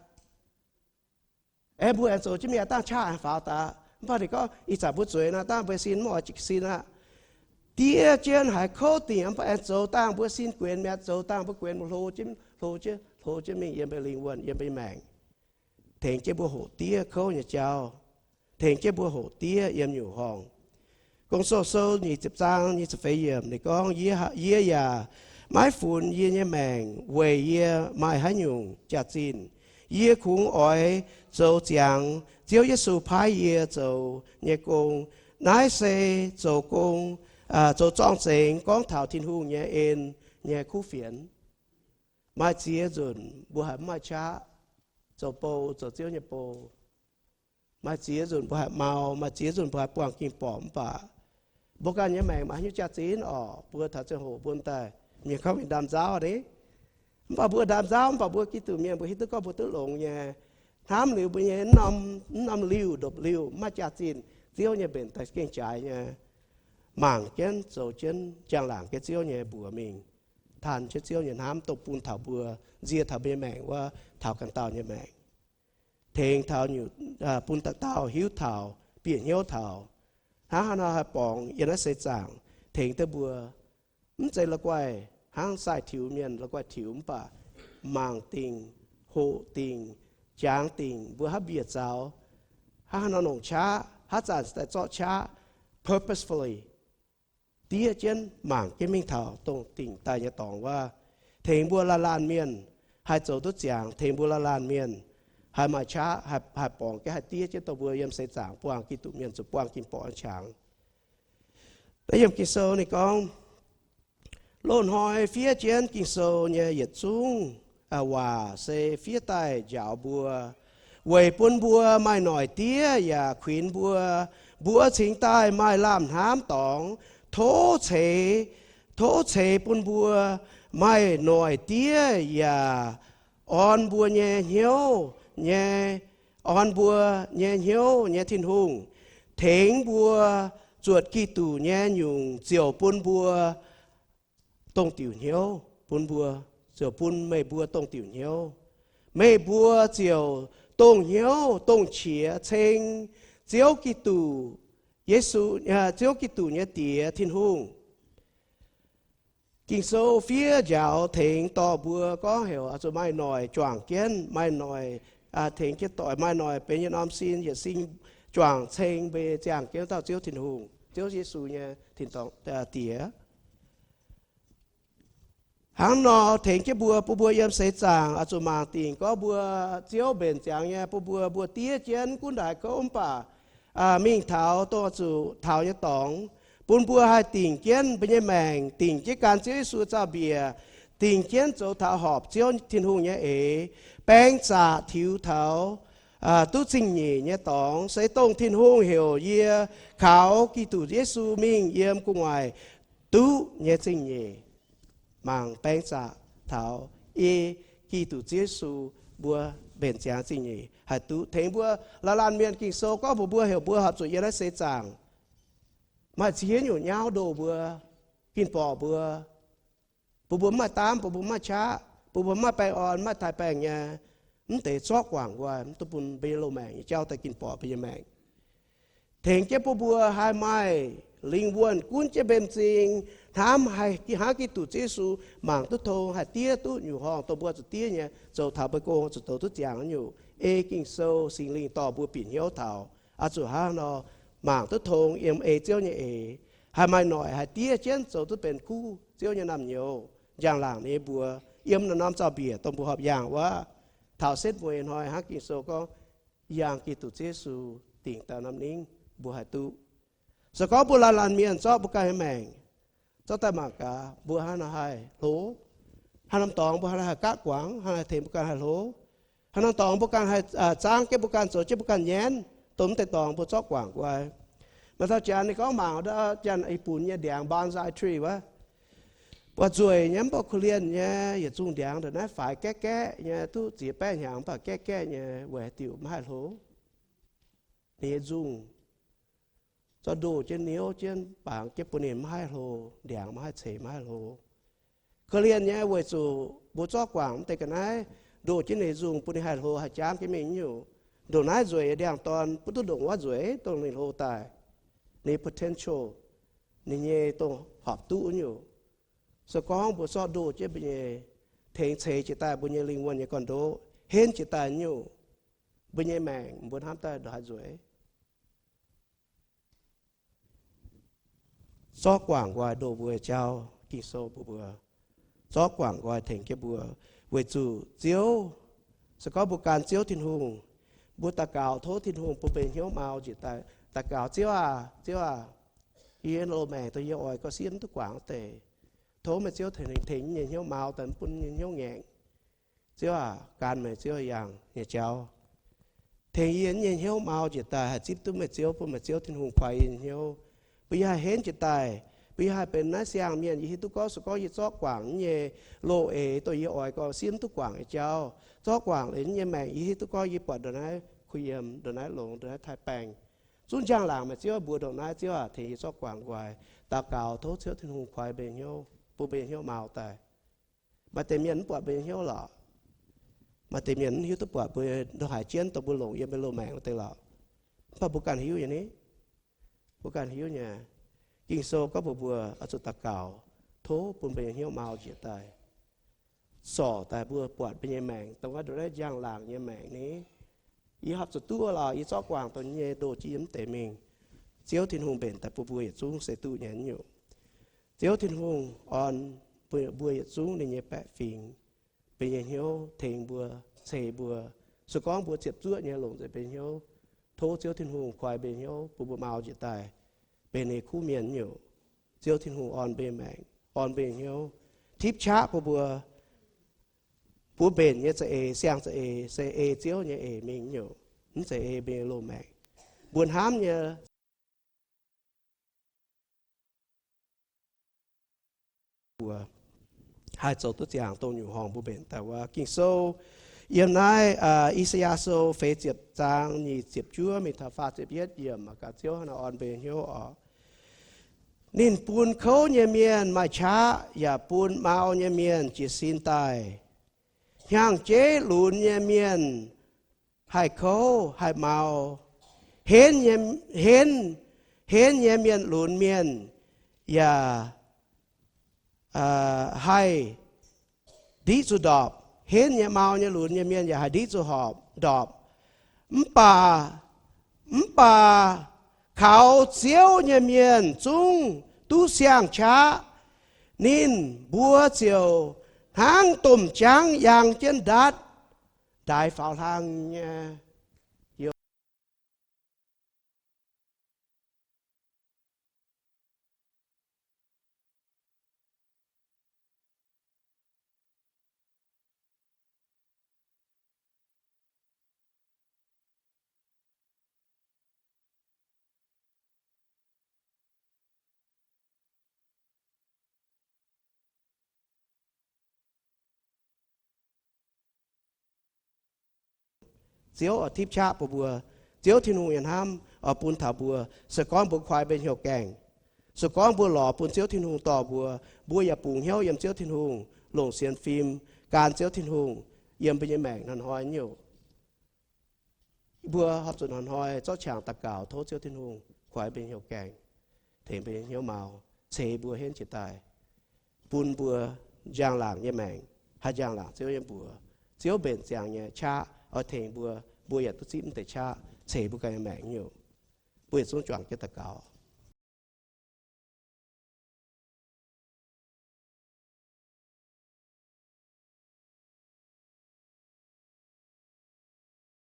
Aeqv, mbuo aengx zoux jienv mingh aav dangh qaqv aengx faaux daaih. Mv baac ninh gorngv ih zanc mbuo zueiz naaiv dangh mbuo sin mv oix jiex sin aqv. Diev jienv haiz kouv dingc mv baac aengx zoux dangh mbuo sin guenx mi'aqv, zoux dangh mbuo guenx mbuo hlo jienv, hlo jienv, hlo jienv mingh yiem mbuo lingh wuonh, yiem mbuo nyei maengc. Tengx jienv mbuo hoqc diev kouv nyei jauv. Tengx jienv mbuo hoqc diev yiem nyungc horngh. Gong-Zoh sou nyic ziepc zaang nyic ziepc feix yiemc ninh gorngv, yie yaac maiv funx yie nyei maengc weic yie maaih haaix nyungc jaax-zinh. Yie kungx oix zoux ziangx Ziouv Yesu paaiv yie zoux nyei gong. Naaiv se zoux gong, zoux zorng-zengx gorngv taux Tin-Hungh nyei en nyei kuv fienx. Maaih ziex nzunc mbuo haih mv maaih qaqv zoux bou, zoux Ziouv nyei bou. Maaih ziex nzunc mbuo haih mau, maaih ziex nzunc mbuo haih buangh ging-borqc, mv baac mbuo ganh nyei maengc maaih haaix nyungc jaax-zinh orqc? Mbuo taux ziangh hoc mbuo daaih mienh gorngv mingh ndaam nzauv ni. Mv baac mbuo ndaam nzauv, mv baac mbuo Giduc mienh mbuo hiuv duqv gorngv mbuo duqv longx nyei. Hnamv liuz mbuo nyei norm liuh ndopv-liuh mv maaih jaax-zinh, Ziouv nyei mbenc daaih gengh jaaix nyei. Mangc jienv, zoux jienv, njang-laangc jienv Ziouv nyei mbuox mingh, tanh jienv Ziouv nyei hnamv dongh bun taux mbuo, nzie taux mbuo nyei maengc wuov, taux ganh dauh nyei maengc. Tengx taux nyungc, bun dauh dauh hiuv taux, bieqc hnyouv taux, hnangv haaix nor haih borngz yiem naaiv seix zaangc, tengx duqv mbuo. Mv zeiz la'guaih hnangv sai-tiux mienh la'guaih tiux, mv baac mangc dingc, hoqc dingc, jangx dingc mbuo haaix mbiec zaux, hnangv haaix nor longc qaqv, haaix zanc daaih zorqv qaqv, purposefully diev jienv mangc jienv mingh taux dongh dingc daaih nyei dorngx wuov. Tengx mbuo laanh laanh mienh haih zoux duqv ziangx, tengx mbuo laanh laanh mienh haih maaih qaqv, haih, haih borngz jienv, haih diev jienv dongh mbuo yiem seix zaangc buangh Giduc mienh zuqc buangh ging-borqc nyei qangx. Da'yietv yiem Ging-Sou ninh gorngv, loz-hnoi fiev jienv Ging-Sou nyei yietc zungv waac se fiev daaih njaaux mbuo, weic bun mbuo maaih noic diev yaac kuinx mbuo, mbuo cingx daaih maaih lamh hnamv dorngx. Tov ceix, tov ceix bun mbuo maaih noic diev yaac orn mbuo nyei hnyouv nyei, orn mbuo nyei hnyouv nyei Tin-Hungh, tengx mbuo zuotc Giduc nyei nyungc ziouc bun mbuo dongh diuc hnyouv, bun mbuo, ziouc bun meih mbuo dongh diuc hnyouv. Meih mbuo ziouc dongh hnyouv dongh qiex ceng Ziouv Giduc, Yesu, Ziouv Giduc nyei Diex Tin-Hungh. Ging-Sou fiev njaaux tengx dorh mbuo gorngv heuc oix zuqc maaih noic juangc jienv, maaih noic tengx jienv doic, maaih noic benx yietc norm sin, yietc sin juangc ceng mbuo nyei ziangh jienv dauh Ziouv Tin-Hungh, Ziouv Yesu nyei tin-dorngh Diex. Hnangv nor tengx jienv mbuo, bun mbuo yiem seix zaangc oix zuqc mangc dingc gorngv mbuo Ziouv mbenc ziangx nyei, bun mbuo, mbuo diev jienv gunv ndaaix kouv mv baac mingh taux dongh oix zuqc taux nyei dorngx, bun mbuo haih dingc jienv mbuo nyei maengc, dingc jienv gan Ziouv Yesu zaah mbiec, dingc jienv zoux taux horpc Ziouv Tin-Hungh nyei eix, baeng zaqc tiux taux duqv zingh nyeic nyei dorngx, se dongh Tin-Hungh heuc yie kaux Giduc Yesu mingh yiem gu'nguaaic duqv nyei zingh nyeic. Mangc baeng zaqc taux ei Giduc Ziouv Yesu mbuo mbenc ziangx zingh nyeic haih duqv. Tengx mbuo laanh laanh mienh Ging-Sou gorngv mbuox mbuo heuc mbuo horpc zuqc yiem naaiv seix zaangc maaih ziex nyungc nyauv ndoh mbuo, ging-borqc mbuo, bun mbuo mv maaih daamv, bun mbuo mv maaih qaqv, bun mbuo mv maaih baengh orn, mv maaih taaix baengh nyei, mv deix zorqv guangc nqoi, mv duqv bun mbuo nyei loz-maengc nyei jauv daaih ging-borqc mbuo nyei maengc. Tengx jienv bun mbuo haih maaih lingh wuonh gunv jienv mbenc zingh, hnamv haih hnangv Giduc Ziouv Yesu, mangc duqv tong, haih diev duqv nyungc horngh dongh mbuo zuqc diev nyei, zoux taux mbuo gong zuqc zoux duqv ziangx nyungc. Ei Ging-Sou Singx Lingh dorh mbuo bieqc hnyouv taux, oix zuqc hnangv nor mangc duqv tong yiem ei Ziouv nyei eix, haih maaih noic haih diev jienv zoux duqv benx kuv Ziouv nyei naamh nyouz, njang-laangc ninh nyei mbuox, yiem naaiv norm zaux-mbiec dongh mbuo horpc yangh wuov. Taux setv mueiz hnoi hnangv Ging-Sou gorngv, yangh Giduc Yesu dingc daaih norm ningv mbuo haih duqv. Se gorngv mbuo laanh laanh mienh zorqv mbuo ganh nyei maengc zorqv daaih mangc gaax, mbuo hnangv naaiv haih hlo? Haaix norm dorngx mbuo hnangv naaiv haih gaatv guangc, hnangv naaiv haih tengx mbuo ganh haih hlo? Haaix norm dorngx mbuo ganh haih zaangv jienv mbuo ganh zoux jienv mbuo ganh nyaenv, dongh mv deix dorngx mbuo zorqv guangc guai. Maaih dauh janx ninh gorngv mangc wuov janx i bunx nyei ndiangx bonsai tree wuov, buatc nzueic nyei, mv baac korv-lienh nyei, yietc zungh ndiangx ndongc naaiv faix gaeqv gaeqv nyei, duqv ziex baeqv hnyangx mv baac gaeqv gaeqv nyei, weic haaix diuc maiv haih hlo? Ninh nyei nzungh zorqv ndoh jienv niouv jienv, bangc jienv bun ninh maiv haih hlo, ndiangx maiv haih ceix, maiv haih hlo. Korv-lienh nyei, weic zuqc mbuo zorqv guangc mv deix ga'naaiv ndoh jienv ninh nzungh bun ninh haih hlo, haih jangv jienv mingh nyungc. Ndongc naaiv nzueic nyei ndiangx-dorn bun duqv ndongc wuov nzueic dongh ninh hlo daaih, ninh potential, ninh nyei dongh horpc duqv nyungc. Se gorngv mbuo zorqv ndoh jienv mbuo nyei, tengx ceix jiez daaih mbuo nyei lingh wuonh nyei gorn-ndoqv, henv jiez daaih nyungc, mbuo nyei maengc mbuo hnamv daaih ndongc haaix nzueic? Zorqv guangc nqoi ndoh mbuo jauv, Ging-Sou mbuox mbuo, zorqv guangc nqoi tengx jienv mbuo, weic zuqc Ziouv, se gorngv mbuo gan Ziouv Tin-Hungh, mbuo daux gaux tov Tin-Hungh bun mbuo nyei hnyouv mau njiec daaih. Daux gaux, Ziouv aac, Ziouv aac, yie loz-maengc dongh yie oix gau siev mv duqv guangc wuov deix. Tov meih Ziouv tengx, tengx yie nyei hnyouv mau daaih, mv bun yie nyei hnyouv ngaengc. Ziouv aac, gan meih Ziouv yangh nyei jauv. Tengx yie nyei hnyouv mau njiec daaih haih zipv duqv meih Ziouv, bun meih Ziouv Tin-Hungh koi yie nyei hnyouv, bun yie haih henv jiez daaih, bun yie haih benx naaiv siang-mienh. Yie hiuv duqv gorngv se gorngv yie zorqv guangc yie nyei loz-eix dongh yie oix gau siev mv duqv guangc nyei jauv, zorqv guangc liuz yie nyei maengc, yie hiuv duqv gorngv yie buatc ndongc naaiv kuh yiem, ndongc naaiv longx, ndongc naaiv taaih baengh. Zungv njang-laangc meih Ziouv mbuox ndongc naaiv, Ziouv aac, tengx yie zorqv guangc nqoi. Daux gaux tov Ziouv Tin-Hungh koi mbuo nyei hnyouv, bun mbuo nyei hnyouv mau daaih. Maaih deix mienh mv buatc mbuo nyei hnyouv lorqc. Maaih deix mienh mv hiuv duqv buatc mbuo ndongc haaix jienv dongh mbuo longc yiem mbuo loz-maengc wuov deix lorqc. Mv baac mbuo ganh hiuv nyei ni. Mbuo ganh hiuv nyei. Ging-Sou gorngv mbuox mbuo oix zuqc daux gaux, tov bun mbuo nyei hnyouv mau njiec daaih, zorc daaih mbuo buatc mbuo nyei maengc dongh wuov ndongc naaiv njang-laangc nyei maengc ni. Yie horpc zuqc duqv lorqc, yie zorqv guangc dongh nyei ndoh jienv yiem mv deix mingh. Ziouv Tin-Hungh mbenc daaih bun mbuo yietc zungv se duqv nyei nyungc. Ziouv Tin-Hungh orn mbuo yietc zungv ninh nyei baeqc fingx, mbuo nyei hnyouv tengx mbuo, ceix mbuo. Se gorngv mbuo ziepc zuoqv nyei longc nzengc mbuo nyei hnyouv, tov Ziouv Tin-Hungh koi mbuo nyei hnyouv bun mbuo mau njiec daaih benx ninh kuv mienh nyungc. Ziouv Tin-Hungh orn mbuo nyei maengc, orn mbuo nyei hnyouv, tipv qaqv bun mbuo. Mbuo mbenc nyei za'eix, siang za'eix se ei Ziouv nyei eix mingh nyungc, mv zeiz ei mbuo nyei loz-maengc. Mbuo hnamv nyei mbuo haih zoux duqv ziangx dongh nyungc horngh mbuo mbenc daaih wuov. Ging-Sou yiem naaiv I^saa^yaa Sou feix ziepc zaang nyic ziepc juov mingh taux faah ziepc yietv yiemc, mangc gaax Ziouv hnangv naaiv orn mbuo nyei hnyouv oc. Ninh bun kouv nyei mienh maaih qaqv, yaac bun mau nyei mienh jiez sin daaih. Hnyangx-jeiv lunx nyei mienh haih kouv haih mau. Henv nyei, henv, henv nyei mienh lunx mienh yaac haih ndiqv zuqc ndorpc. Henv nyei, mau nyei, lunx nyei mienh yaac haih ndiqv zuqc horpc, ndorpc. Mv baac, mv baac kaux Ziouv nyei mienh zungv duqv siang-qaqv. Ninh mbuo ziouc hnangv domh jaangv yangh jienv ndatv, ndaix faaux hlang nyei Ziouv oix tipv qaqv bun mbuo. Ziouv Tin-Hungh yaac hnamv oix bun taux mbuo. Se gorngv mbuo koi mbuo hnyouv gaengh, se gorngv mbuo lorz bun Ziouv Tin-Hungh dorh mbuo, mbuo yaac bungx hnyouv yiem Ziouv Tin-Hungh, longc sienx fim gan Ziouv Tin-Hungh yiem mbuo nyei maengc hnoi-hnoi nyouc. Mbuo horpc zuqc hnoi-hnoi zorqv qangx daux gaux tov Ziouv Tin-Hungh koi mbuo hnyouv gaengh, tengx mbuo hnyouv mau, ceix mbuo henv jiex daaih, bun mbuo njang-laangc nyei maengc haih njang-laangc Ziouv nyei mbuox. Ziouv mbenc ziangx nyei qaqv oix tengx mbuo, mbuo yaac duqv zipv mv deix qaqv ceix mbuo ganh nyei maengc nyouc. Mbuo yietc zungv juangc jienv daux gaux.